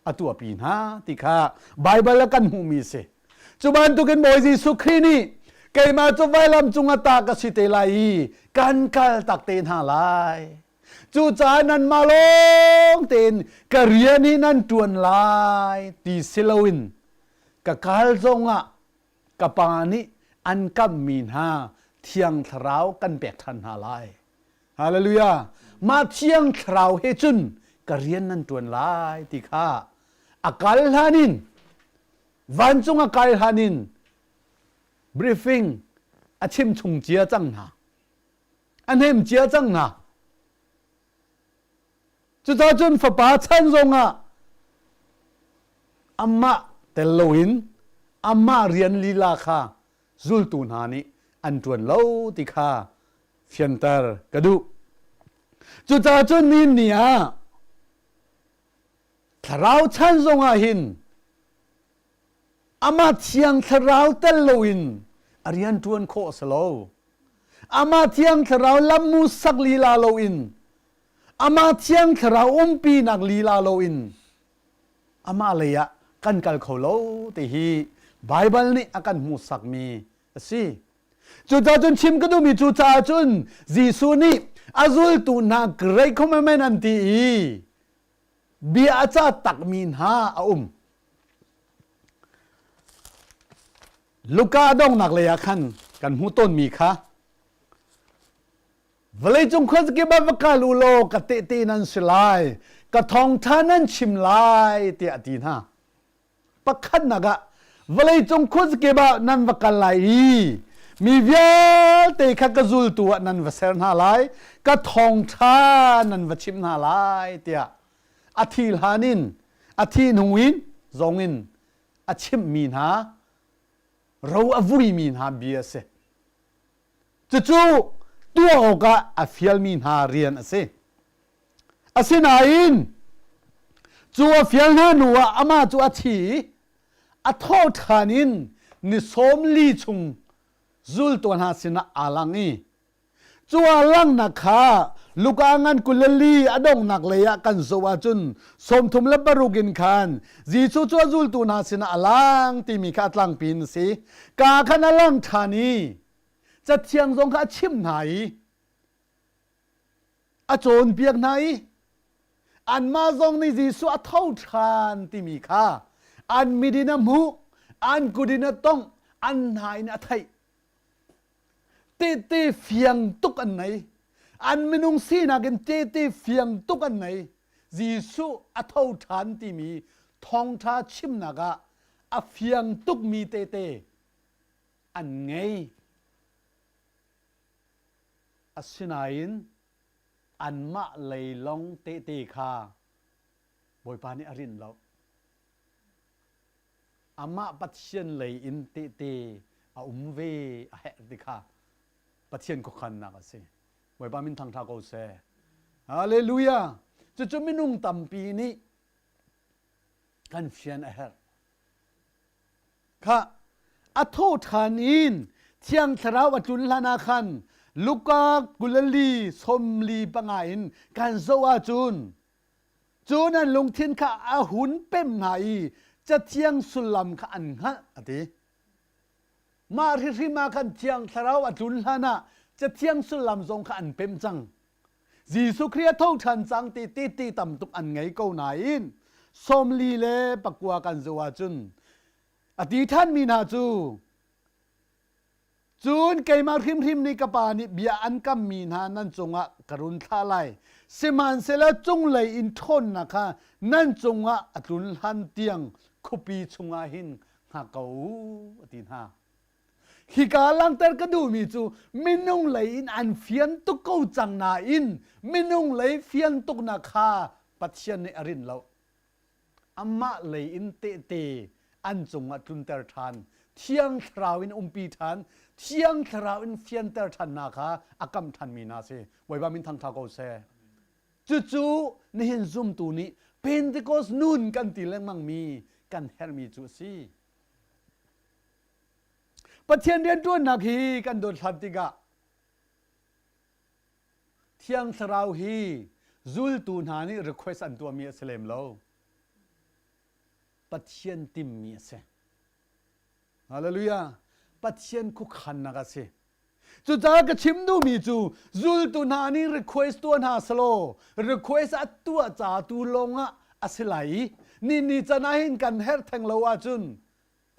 a tuahpi hna ti kha Baibal ah kan hmuhmi a si. Cu bantukin Bawi Jesuh Khrih nih keimah cu vailam cung ah ta ka si te lai i kan kal tak te hna lai. Cucaah nanmah lawng tein ka rian hi nan ṭuan lai ti si loin ka kal zongah ka Pa nih an kamhmi hna Thiang Thlarau kan pek ṭhan hna lai. Hallelujah! Mah Thiang Thlarau he cun ka rian nan ṭuan lai ti kha a kal hlan in vancung a kai hlan in briefing a chim chung cia cang hna. A hnem cia cang hna. Cucaah cun fapa chan zongah amah tel loin amah rian lila kha zultu hna nih an ṭuan lo ti kha fianter ka duh. Cucaah cun nihin ni ah thlarau chan zongah hin Amah Thiang Thlarau tel loin a rian ṭuan khawh a si lo. Amah Thiang Thlarau lammu sak lila loin, amah Thiang Thlarau umpinak lila loin amah lei ah kan kal kho lo ti hi Baibal nih a kan hmuhsakmi a si. Cucaah cun chim ka duhmi cu caah cun Jesuh nih a zultu hna Great Commandment an ti i bia a cah takmi hna a um. Luka a donghnak lei ah khan kan hmuh tawnmi kha vawleicung khuazakip ah va kal u law ka tehte nan si lai ka thawngṭha nan chim lai tiah a ti hna pakhatnak ah vawleicung khuazakip ah nan va kal lai i mi vialte kha ka zultu ah nan va ser hna lai ka thawngṭha nan va chimh hna lai tiah a thi hlan in a thi hnu in zong in a chimhmi hna ro a vuimi hna bia a si cucu tuah awkah a fialmi hna rian a si asinain cu a fial hna hnu ah amah cu a thi i a thawh ṭhan in ni sawm li chung zultu hna sinah aa lang i Cu ah langhnak kha Luka ngan 24 a donghnak lei ah kan zoh ahcun 36 in khan Jesuh cu a zultu hna sinah a lang timi kha a tlangpi in a si. Ka khan a lang ṭhan i Cathiang zong kha a chimh hna i a cawnpiak hna i anmah zong nih Jesuh a tho ṭhan timi kha an mit in a hmuh, an kut in a tongh, an hna in a theih. Tehte fiang tuk an nei. An minung sinak in tehte fiang tuk an nei. Jesuh a tho ṭhan timi thawngṭha chimnak ah a fiang tukmi tehte an ngei. Asinain anmah lei lawng tehte kha Bawipa nih a rinh lo. Amah Pathian lei in tehte a um ve a herh ti kha Pathian khuakhannak a si. Bawipa min thangṭha ko seh. Hallelujah! Cucu minung tampi nih kan fian a herh. Kha a tho ṭhan in Thiang Thlarau a tlun hlan ah khan Luka 24 45 in kan zoh ahcun Cun an lungthin kha a hun pem hna i Cathiang sullam kha an hngalh, a ti. Mah hrihhrim ah khan Thiang Thlarau a tlun hlanah Cathiang sullam zong kha an pem cang. Jesuh Khrih a tho ṭhan cang ti ti tam tuk an ngei ko nain 49 kan zoh ahcun a ti ṭhanmi hna cu Cun keimah hrimhrim nih ka Pa nih bia an kammi hna nan cungah ka run thlah lai. Sihmanhsehlaw cunglei in ṭhawnnak kha nan cungah a tlun hlan tiang khuapi chungah hin hngak ko u, a ti hna. Hika langhter ka duhmi cu minung lei in an fian tuk ko cang nain minung lei fian tuknak kha Pathian nih a rinh lo. Amah lei in tehte an cungah tlunter ṭhan, Thiang Thlarau in umpi ṭhan, Thiang Thlarau in fianter ṭhannak kha a kam ṭhanmi hna si. Bawipa min thangṭha ko seh. Cucu nihin zumtu nih Pentecost nun kan ti lengmangmi kan herhmi cu a si. Pathian rianṭuannak hi kan dawt hlan tikah Thiang Thlarau hi zultu hna nih request an tuahmi a si lem lo. Pathian timmi a si. Hallelujah. Pathian khuakhannak a si. Cucaah ka chim duhmi cu zultu hna nih request tuah hna selaw request a tuah ca tu lawngah a si lai i ni ni can ah hin kan herh theng lo ahcun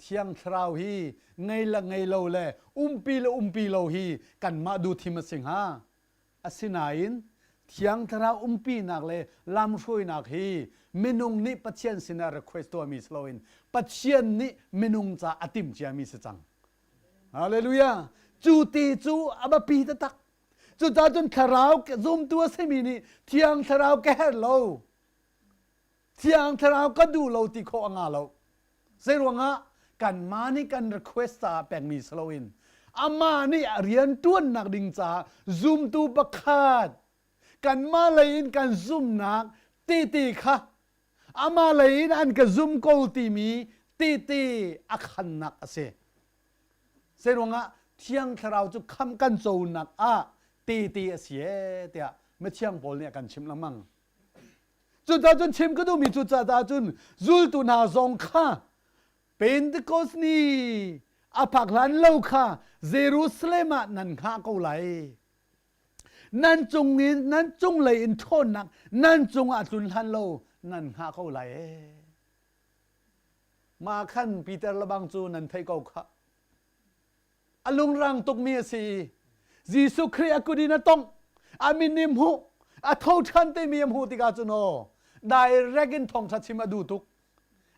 Thiang Thlarau hi ngei le ngei lo le umpi le umpi lo hi kanmah duhthim a si hnga. Asinain Thiang Thlarau umpinak le lamhruainak hi minung nih Pathian sinah request tuahmi si loin Pathian nih minung ca a timh ciami si cang. Hallelujah! Cu ti cu a biapi taktak. Cucaah cun Thlarau zumtu a simi nih Thiang Thlarau ka herh lo. Thiang Thlarau ka duh lo ti khawh a nga lo. Zeiruangah kanmah nih kan request caah pekmi si loin amah nih a rian ṭuannak ding caah zumtu pakhat kanmah lei in kan zumnak tete kha amah lei in an ka zum ko timi tete a khannak a si. Zeiruangah Thiang Thlarau cu kham kan conak ah tete a si ee tiah mithiang Paul nih a kan chimh lengmang. Cucaah cun chim ka duhmi cu caah cun zultu hna zong kha Pentecost ni a phak hlan lo kha Jerusalem ah nan hngah ko lai. Nan cung in nan cunglei in ṭhawnnak nan cungah tlun hlan lo nan hngah ko lai. Mah khan Peter lebang cu nan theih ko khah. A lungrang tukmi a si i Jesuh Khrih a kut in a tongh, a min nih hmuh, a tho ṭhan timi a hmuh tikah cun aw direct in thawngṭha chim a duh tuk.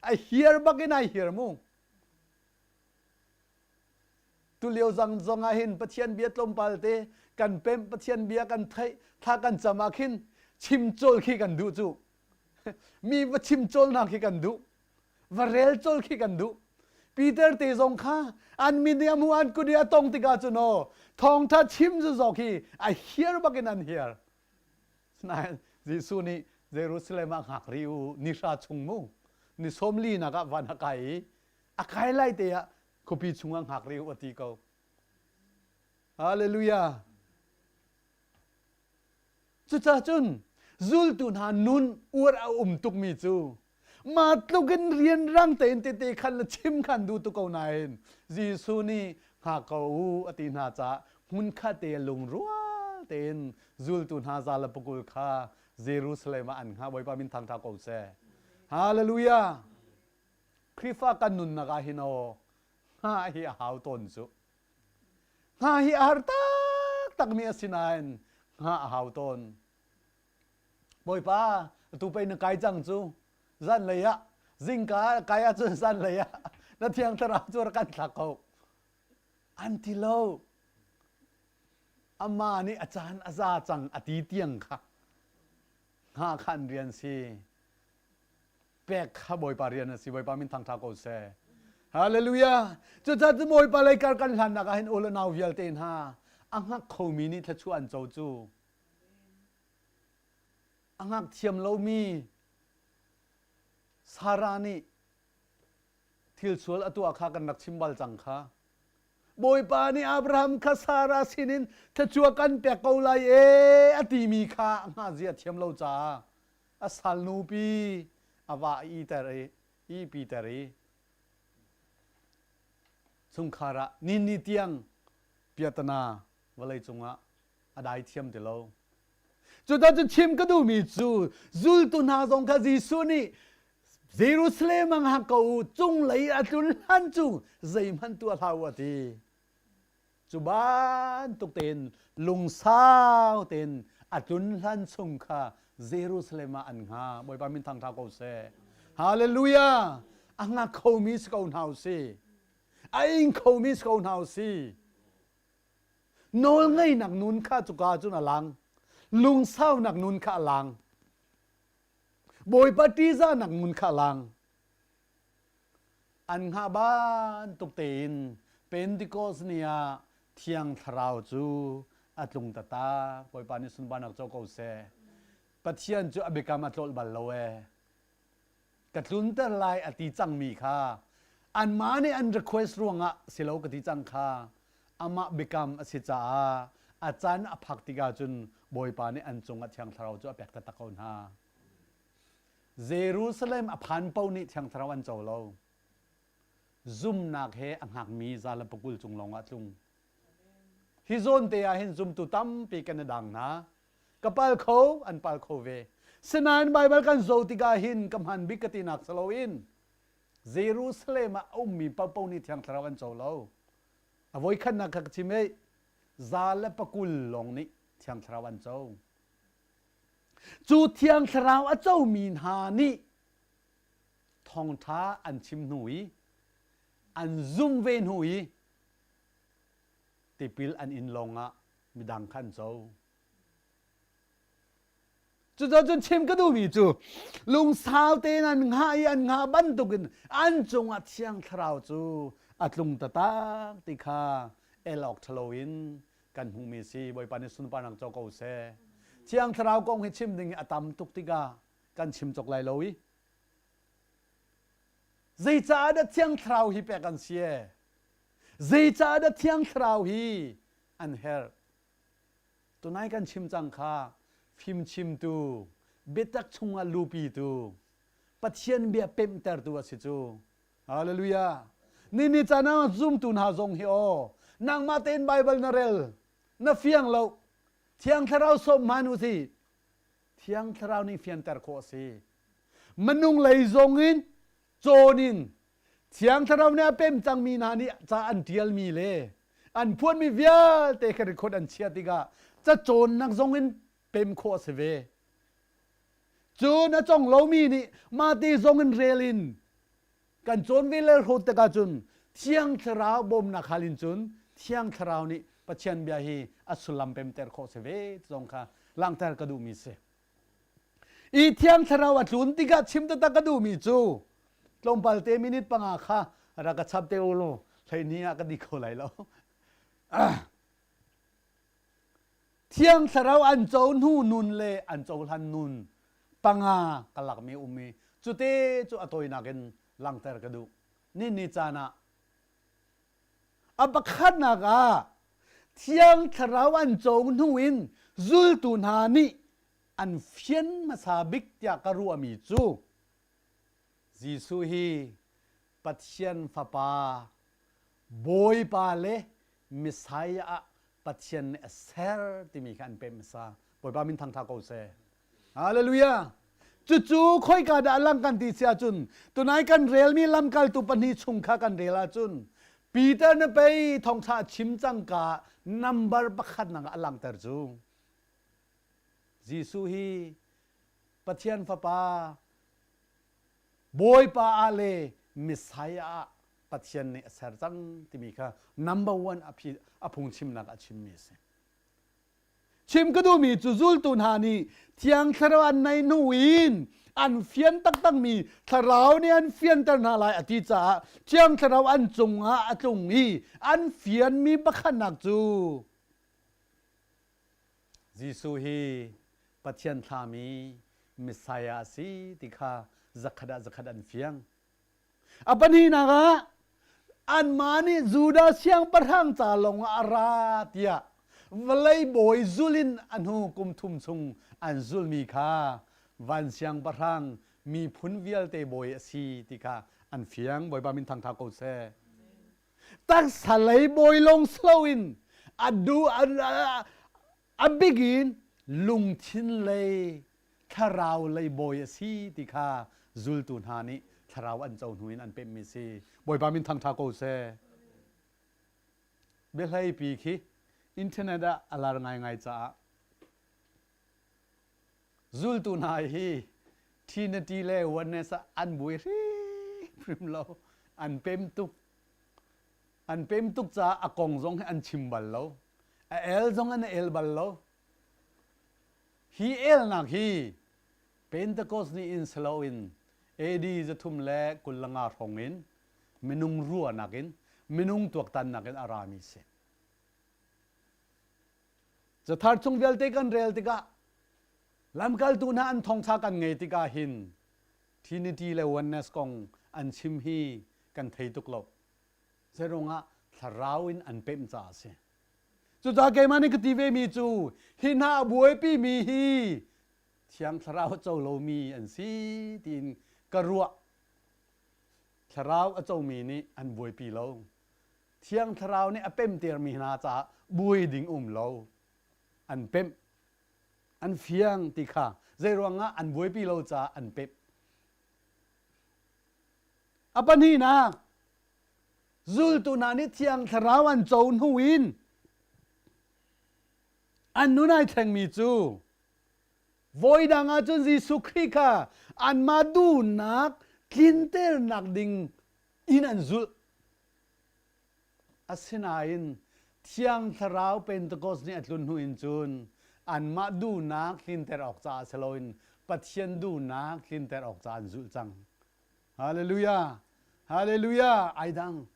A hiar bak in ai hiar mu. Tulio zang zong ah hin Pathian bia tlawmpal te kan pemh Pathian bia kan theih thla kan cam ah khin chim cawl khi kan duh cu. Mi va chim cawlnak khi kan duh. Va rel col khi kan duh. Peter te zong kha an min nih a hmuh an kut i a tong tikah cun aw thawngtha chim zu zawk hi a hiar bakin an hiar. Nain Jesuh nih Jerusalem ah hngak rih u ni hra chung mu ni sawm li nak ah van a kai i a kai lai te ah khuapi chungah hngak rih u a ti ko. Hallelujah. Cucaah cun zultu hna nun uar a um tukmi cu mah tluk in rianrang tein tete khan le chim khan duh tuk ko nain Jesuh nih hngak ko u a ti hna caah hmunkhat te lungrual tein zultu hna za le pakul kha Jerusalem ah an hngah Bawipa min thangṭha ko seh. Hallelujah! Khrihfa kan nunnak ah hin aw hngah hi a hau tawn cu. Hngah hi a har taktakmi a si nain hngah a hau tawn. Bawipa, atu pei na kai cang cu. Zanlei ah, zingka kai ahcun zanlei ah na thiang thlarau cu rak kan thlak ko. An ti lo. Amah nih a caan a za cang a ti tiang kha. Hngah kha an rian si. Pek kha Bawipa rian a si. Bawipa min thangṭha ko seh. Hallelujah. Cucaah cu Bawipa lei kar kan hlannak ah hin u le nau vialte hna a hngak khomi nih thluachuah an co cu. A hngak thiam lomi Sarah nih thil sual a tuah kha kan rak chim bal cang kha. Bawipa nih Abraham kha Sarah sinin thluachuah kan pek ko lai ee a timi kha a hngah zia thiam lo caah a salnupi a va iter i ihpiter i chungkhar ah ni tiang piatana vawlei cungah a dai thiam ti lo. Cuta cu chim ka duhmi cu zultu hna zong kha Jesuh nih Jerusalem ah hngak ko u, cunglei a tlun hlan cu zeihmanh tuah hlah u a ti. Cu bantuk tein lungsau tein a tlun hlan chung kha Jerusalem ah an hnga. Bawipa min thangṭha ko seh. Hallelujah! A hngak khomi si ko hna u si. A ing khomi si ko hna u si. Nawlngeihnak nun kha cuka cun a lang. Lungsaunak nun kha a lang. Bawipa ṭihzahnak nun kha a lang. An hngah bantuk tein Pentecost ni ah Thiang Thlarau cu a tlung taktak. Bawipa nih sunparnak co ko seh. Pathian cu a biakam a tlolh bal lo ee. Ka tlunter lai a ti cangmi kha anmah nih an request ruangah si lo ka ti cang kha amah biakam a si caah a caan a phak tikah cun Bawipa nih an cungah Thiang Thlarau cu a pek taktak ko hna. Jerusalem a phan paoh nih Thiang Thlarau an co lo. Zumnak he a hngakmi za le pakul cung lawngah tlung. Hi zawn te ah hin zumtu tampi kan i dang hna. Ka pal kho, an pal kho ve. Sinain Baibal kan zoh tikah hin ka hman bik ka tinak si loin Jerusalem ah a ummi paohpaoh nih Thiang Thlarau an co lo. A voikhatnak kha ka chim ei, za le pakul lawng nih Thiang Thlarau an co. Cu Thiang Thlarau a comi hna nih thawngṭha an chim hnu i an zum ve hnu i tipil an in lawngah midang kha an co. Cucun chim ka duhmi cu lungsau tein an hngah i an hngah bantukin an cungah Thiang Thlarau cu a tlung taktak ti kha el awk ṭha loin kan hmuhmi a si. Bawipa nih sunparnak co ko seh. Thiang Thlarau kong hi chim ding hi a tam tuk tikah kan chim cawk lai lo i Zeicah dah Thiang Thlarau hi pek an si ee? Zeicah dah Thiang Thlarau hi an herh? Tunai kan chim cang kha fimchimtu, biatak chungah lupitu, Pathian bia pemhtertu a si cu. Hallelujah. Ni ni caan ah zumtu hna zong hi aw nangmah tein Bible na rel na fiang lo Thiang Thlarau sawm hman u si Thiang Thlarau nih fianter khawh a si. Minung lei zong in cawn in Thiang Thlarau nih a pem cangmi hna nih ca an ṭialmi le an phuanmi vialte kha record an chiah tikah cacawnnak zong in pem khawh a si ve. Cun a cong lomi nih mahte zong in rel in kan cawn ve le hrawt tikah cun Thiang Thlarau bawmnak hal in cun Thiang Thlarau nih Pathian bia hi a sullam pemter khawh si ve zong kha langhter ka duhmi si. I Thiang Thlarau a tlun tikah chim taktak ka duhmi cu tlawmpal te minute panga kha rak ka chap te u law hleihnih ah ka di kho lai lo. Thiang Thlarau an co hnu nun le an cohlan nun panga ka lakmi um i cute cu a tawinak in langhter ka duh. Ni ni caan ah a pakhatnak ah Thiang Thlarau an co hnu in zultu hna nih an fian hmasa bik tiah ka ruahmi cu Jesuh hi Pathian Fapa Bawipa le Messiah ah Pathian nih a ser timi kha an pemh hmasa. Bawipa min thangtha ko seh. Hallelujah. Cucu khoika dah a lang kan ti si ahcun tunai kan relmi lamkaltu pahnih chung kha kan rel ahcun Peter na pei thawngtha a chim cangka number pakhat nak ah a langhter cu. Jesuh hi Pathian Fapa Bawipa ah le Messiah ah Pathian nih a ser cang timi kha number one a phi a phungchimnak a chimmi a si. Chim ka duhmi cu zultu hna nih Thiang Thlarau an neih hnu in an fian taktakmi Thlarau nih an fianter hna lai a ti caah Thiang Thlarau an cungah a tlung i an fianmi pakhatnak cu Jesuh hi Pathian thlami Messiah a si ti kha zakhat ah zakhat an fiang. A pahnihnak ah anmah nih Judah siangpahrang ca lawngah a ra tiah vawlei bawi zul in a hnu kum thum chung an zulmi kha van siangpahrang miphun vialte bawi a si ti kha an fiang. Bawipa min thangtha ko seh. Taksa lei bawi lawng si loin a du a bik in. lungthin lei thlarau lei bawi a si ti kha zultu hna nih thlarau an co hnu in an pemhmi si. Bawipa min thangṭha ko seh. Biahleipi khi internet ah a lar ngaingai caah zultu hna hi Trinity le Oneness ah an buai hrimhrim lo. An pem tuk. An pem tuk caah a kong zong hi an chim bal lo. A el zong an el bal lo. Hi elnak hi Pentecost ni in si loin AD 325 hrawng in minung ruahnak in minung tuaktannak in a rami si. Cathar chung vialte kan rel tikah lamkaltu hna an thawngṭha kan ngei tikah hin Trinity le Oneness kong an chim hi kan thei tuk lo. Zeiruangah thlarau in an pemh caah a si. Cucaah keimah nih ka ti ve mi cu hi hna a buaipi mi hi Thiang Thlarau a co lomi an si tiin ka ruah. Thlarau a comi nih an buaipi lo. Thiang Thlarau nih a pemtermi hna caah buai ding um lo. An pemh. An fiang ti kha zeiruangah an buaipi lo caah an pemh. A pahnihnak, zultu hna nih Thiang Thlarau an co hnu in an nun ai thlengmi cu voidang ahcun Jesuh Khrih kha anmah duhnak tlinternak ding in an zulh. Asinain Thiang Thlarau Pentecost nih a tlun hnu in cun anmah duhnak tlinter awk caah si loin Pathian duhnak tlinter awk caah an zulh cang. Hallelujah! Hallelujah! Ai dang.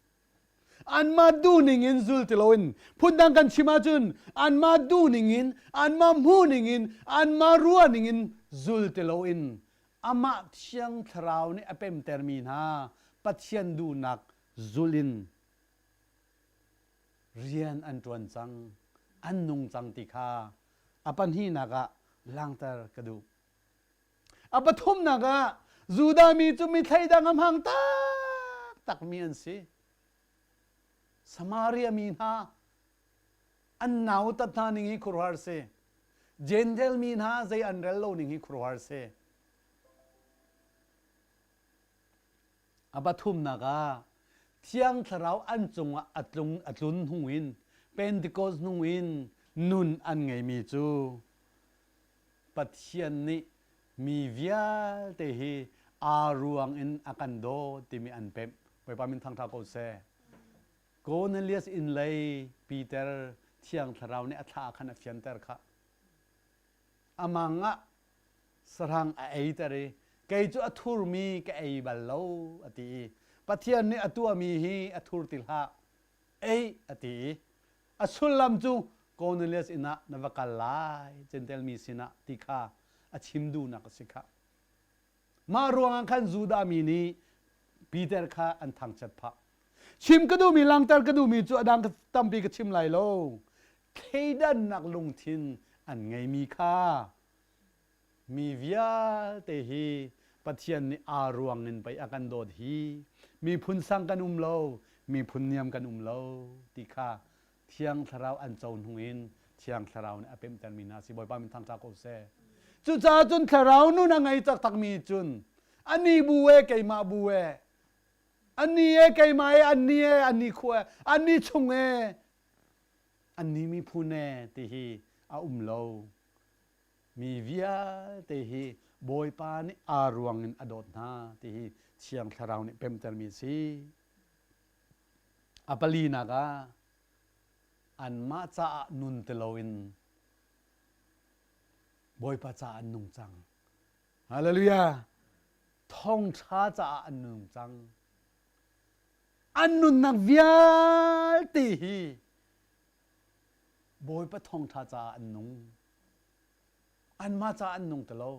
Anmah duhning in zul ti loin phundang kan chim ahcun anmah duhning in anmah hmuhning in anmah ruahning in zul ti loin amah Thiang Thlarau nih a pemtermi hna Pathian duhnak zul in rian an ṭuan cang, an nung cang ti kha a pahnihnak ah langhter ka duh. A pathumnak ah Judah mi cu mi thleidang a hmang taktakmi an si. Samaria mi hna an nautat hna ning hi khuaruahhar si. Jentail mi hna zei an rel lo ning hi khuaruahhar si. A pathumnak ah Thiang Thlarau an cungah a tlung a tlun hnu in Pentecost hnu in nun an ngeimi cu Pathian nih mi vialte hi aa ruang in a kan dawt timi an pemh. Bawipa min thangṭha ko seh. Cornelius inn lei Peter Thiang Thlarau nih a thla khan a fianter khah. Amang ah sahrang a eiter i kei cu a thurmi ka ei bal lo a ti i Pathian nih a tuahmi hi a thur ti hlah ei a ti i a sullam cu Cornelius inn ah na va kal lai Jentail mi sinah ti kha a chim duhnak a si khah. Mah ruangah khan Judah mi nih Peter kha an thangchiat phah. Chim ka duhmi langhter ka duhmi cu a dang tampi ka chim lai lo. Thleidannak lungthin an ngeimi kha mi vialte hi Pathian nih aa ruang in pei a kan dawt hi miphun sang kan um lo miphun niam kan um lo ti kha Thiang Thlarau an co hnu in Thiang Thlarau nih a pemhtermi hna si Bawipa min thangṭha ko seh. Cucaah cun Thlarau nun a ngei taktakmi cun ani bu e keimah bu e ani e keimah e anni e anni khua e anni chung e anni miphun e ti hi a um lo. Mi vialte hi Bawipa nih aa ruang in a dawt hna ti hi Thiang Thlarau nih pemtermi a si. A palinak ah anmah caah nun ti loin Bawipa caah an nung cang. Hallelujah! Thawngṭha caah an nung cang. An nunnak vialte hi Bawipa thawngṭha caah an nung. Anmah caah an nung ti lo.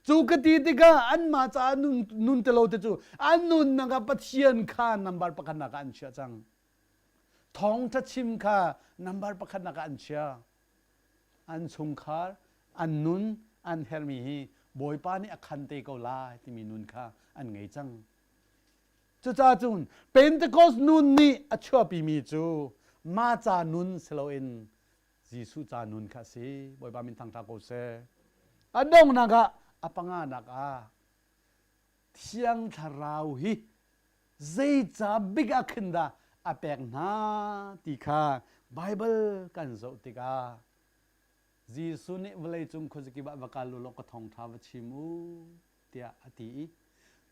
Cu ka ti tikah anmah caah nun, nun ti lo ti cu an nunnak ah Pathian kha number pakhatnak ah an chiah cang. Thawngṭha chim kha number pakhatnak ah an chia. An chungkhar, an nun, an herhmi hi Bawipa nih a khan te ko lai timi nun kha an ngei cang. Cucaah cun Pentecost nun nih a chuahpimi cu mah ca nun si loin. Jesuh ca nun kha a si. Bawipa min thangṭha ko seh. A donghnak ah a panganak ah Thiang Thlarau hi zeica bik ah khin dah a pek hna ti kha Baibal kan zoh tikah Jesuh nih vawleicung khuazakip ah va kal u law ka thawngṭha va chim u tiah a ti i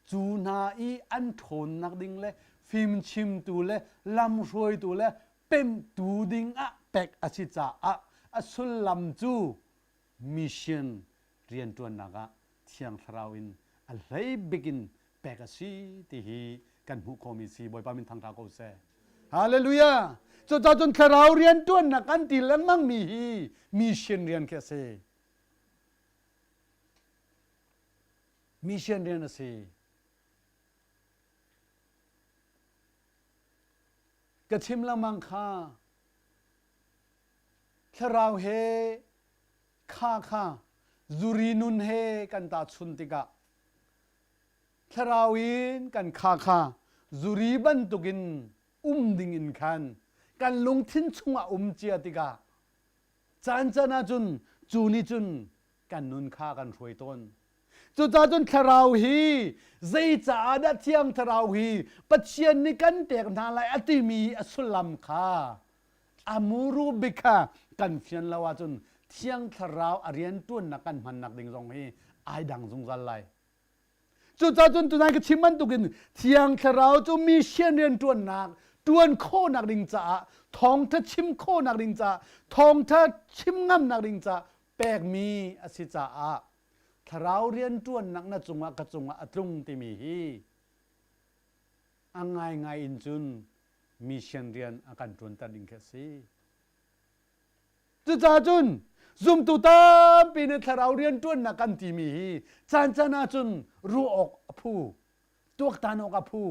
cu hna i an ṭhawnnak ding le fimchimtu le lamhruaitu le pemhtu ding ah pek a si caah a sullam cu mission rianṭuannak ah Thiang Thlarau in a hlei bik in pek a si ti hi kan hmuh khawhmi si. Bawipa min thangṭha ko seh. Hallelujah! Cucaah cun Thlarau rianṭuannak kan ti lengmang mi hi mission rian khi a si. Mission rian a si. Ka chim lengmang kha thlarau he kha kha zuri nun he kan tahchun tikah thlarau in kan kha kha zuri bantukin um ding in khan kan lungthin chungah um cia tikah caan caan ahcun cu nih cun kan nun kha kan hruai tawn. Cucaah cun thlarau hi zeicaah dah thiang thlarau hi Pathian nih kan pek hna lai a timi a sullam kha a muru bik kha kan fian lo ahcun thiang thlarau a rianṭuannak kan hmannak ding zong hi ai dang zungzal lai. Cucaah cun tunai ka chim bantukin Thiang Thlarau cu mission rianṭuannak ṭuan khawhnak ding caah thawngṭha chim khawhnak ding caah thawngṭha chim ngamnak ding caah pekmi a si caah Thlarau rianṭuannak na cungah ka cungah a tlung timi hi a ngaingai in cun mission rian a kan ṭuanter ding khi a si. Cucaah cun zumtu tampi nih thlarau rianṭuannak kan timi hi caan caan ahcun ruah awk a phu, tuaktan awk a phu.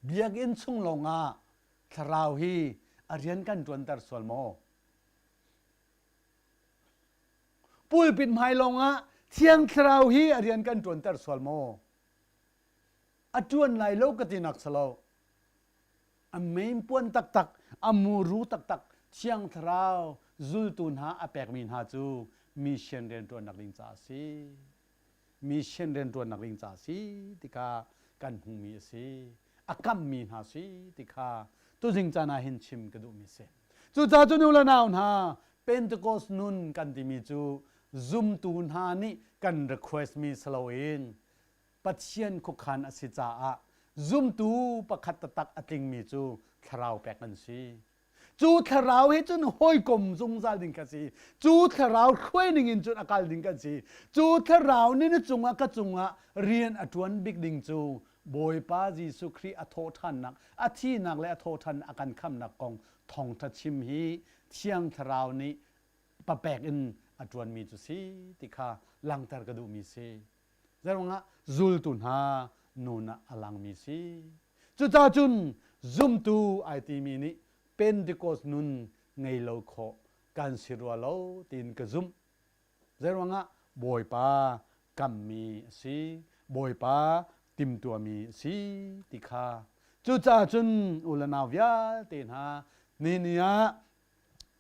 Biakinn chung lawngah thlarau hi a rian kan ṭuanter sual maw? Pulpit hmai lawngah Thiang Thlarau hi a rian kan ṭuanter sual maw? A ṭuan lai lo ka tinak si lo. A main puan taktak, a muru taktak Thiang Thlarau zultu hna a pekmi hna cu mission rianṭuannak ding caah a si. Mission rianṭuannak ding caah a si ti kha kan hmuhmi a si. A kammi hna si ti kha tuzing caan ah hin chim ka duhmi a si. Cucaah cu nu le nau hna Pentecost nun kan timi cu zumtu hna nih kan request mi si loin Pathian khuakhan a si caah zumtu pakhat taktak a tlingmi cu thlarau pek an si. Cu thlarau he cun hawikom zungzal ding ka si. Cu thlarau hruai ning in cun a kal ding kan si. Cu thlarau nih na cungah ka cungah rian a ṭuan bik ding cu Bawipa Jesuh Khrih a thawhṭhannak, a thihnak le a thawhṭhan a kan khamnak kong thawngṭha chim hi Thiang Thlarau nih papek in a ṭuanmi cu si ti kha langhter ka duhmi si. Zeiruangah zultu hna nun ah a langmi si. Cucaah cun zumtu ai timi nih Pentecost nun ngei lo khawh kan si rua lo tiin ka zumh. Zeiruangah Bawipa kammi a si, Bawipa timtuahmi a si ti kha. Cucaah cun u le nau vialte hna ni ni ah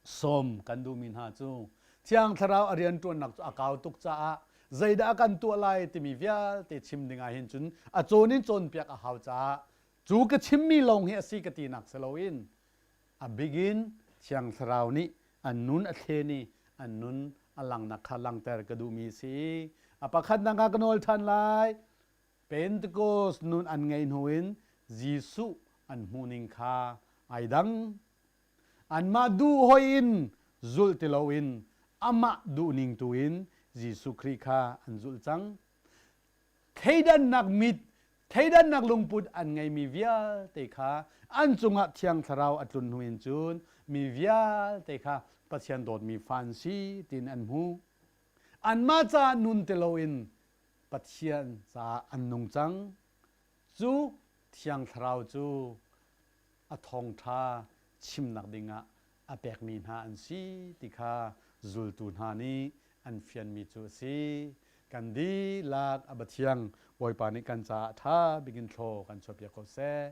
sawm kan duhmi hna cu Thiang Thlarau a rianṭuannak cu a kau tuk caah zeidah a kan tuah lai timi vialte chim ding ah hin cun a cawn in cawnpiak a hau caah cu ka chimmi lawng hi a si ka tinak si loin a bigin Thiang Thlarau nih an nun a thlen i an nun a langnak kha langter ka duhmi a si. A pakhatnak ah ka nawl ṭhan lai. Pentecost nun an ngeih hnu in Jesuh an hmuhning kha ai dang. Anmah duh hoi in zulh ti loin amah duhning tu in Jesuh Khrih kha an zulh cang. Thleidannak mit, thleidannak lungput an ngeimi vialte kha an cungah Thiang Thlarau a tlun hnu in cun mi vialte kha Pathian dawtmi fa an si tiin an hmuh. Anmah caah nun ti loin Pathian caah an nung cang. Cu Thiang Thlarau cu a thawngṭha chimnak dingah a pekmi hna an si ti kha zultu hna nih an fianmi cu a si. Kan dihlak a Pathiang Bawipa nih kan caah ṭha bik in thlaw kan chuahpiak ko seh.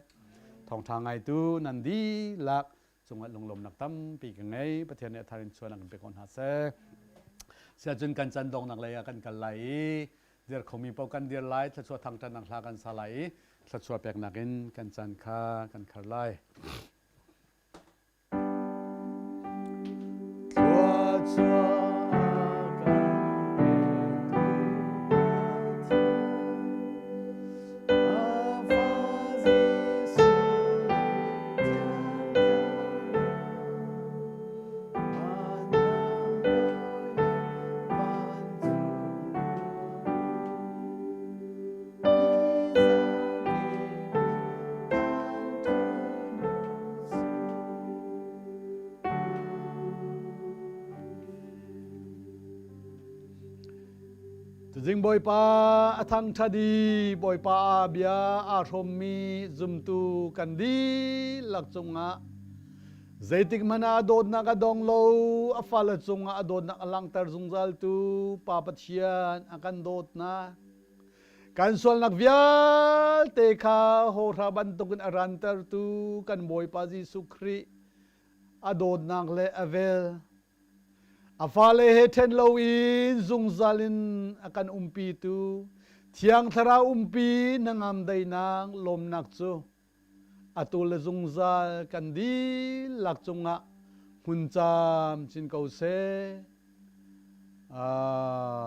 Thawngṭha ngaitu nan dihlak. Cungah lunglawmnak tampi ka ngei. Pathian nih a thar in chuan an kan pe ko hna seh. Siacun kan can dongnak lei ah kan kal lai i dir khomi paoh kan dir lai, thluachuah thangṭhatnak hla kan sa lai i thluachuah peknak in kan caan kha kan khar lai. Tuzing Bawipa a thangṭhat i Bawipa a bia aa hrawmmi zumtu kan dihlak cungah zeitik hmanh ah a dawtnak a dong lo, a fale cungah a dawtnak a langhter zungzaltu Pa Pathian a kan dawtnak. Kan sualnak vialte kha hawhra bantukin a rantertu kan Bawipa Jesuh Khrih a dawtnak le a vel A fale he ṭhen loin zungzal in a kan umpitu Thiang Thlarau umpi hnangam daihnak lawmnak cu atu le zungzal kan dihlak cungah hmun camcin ko seh. Amen.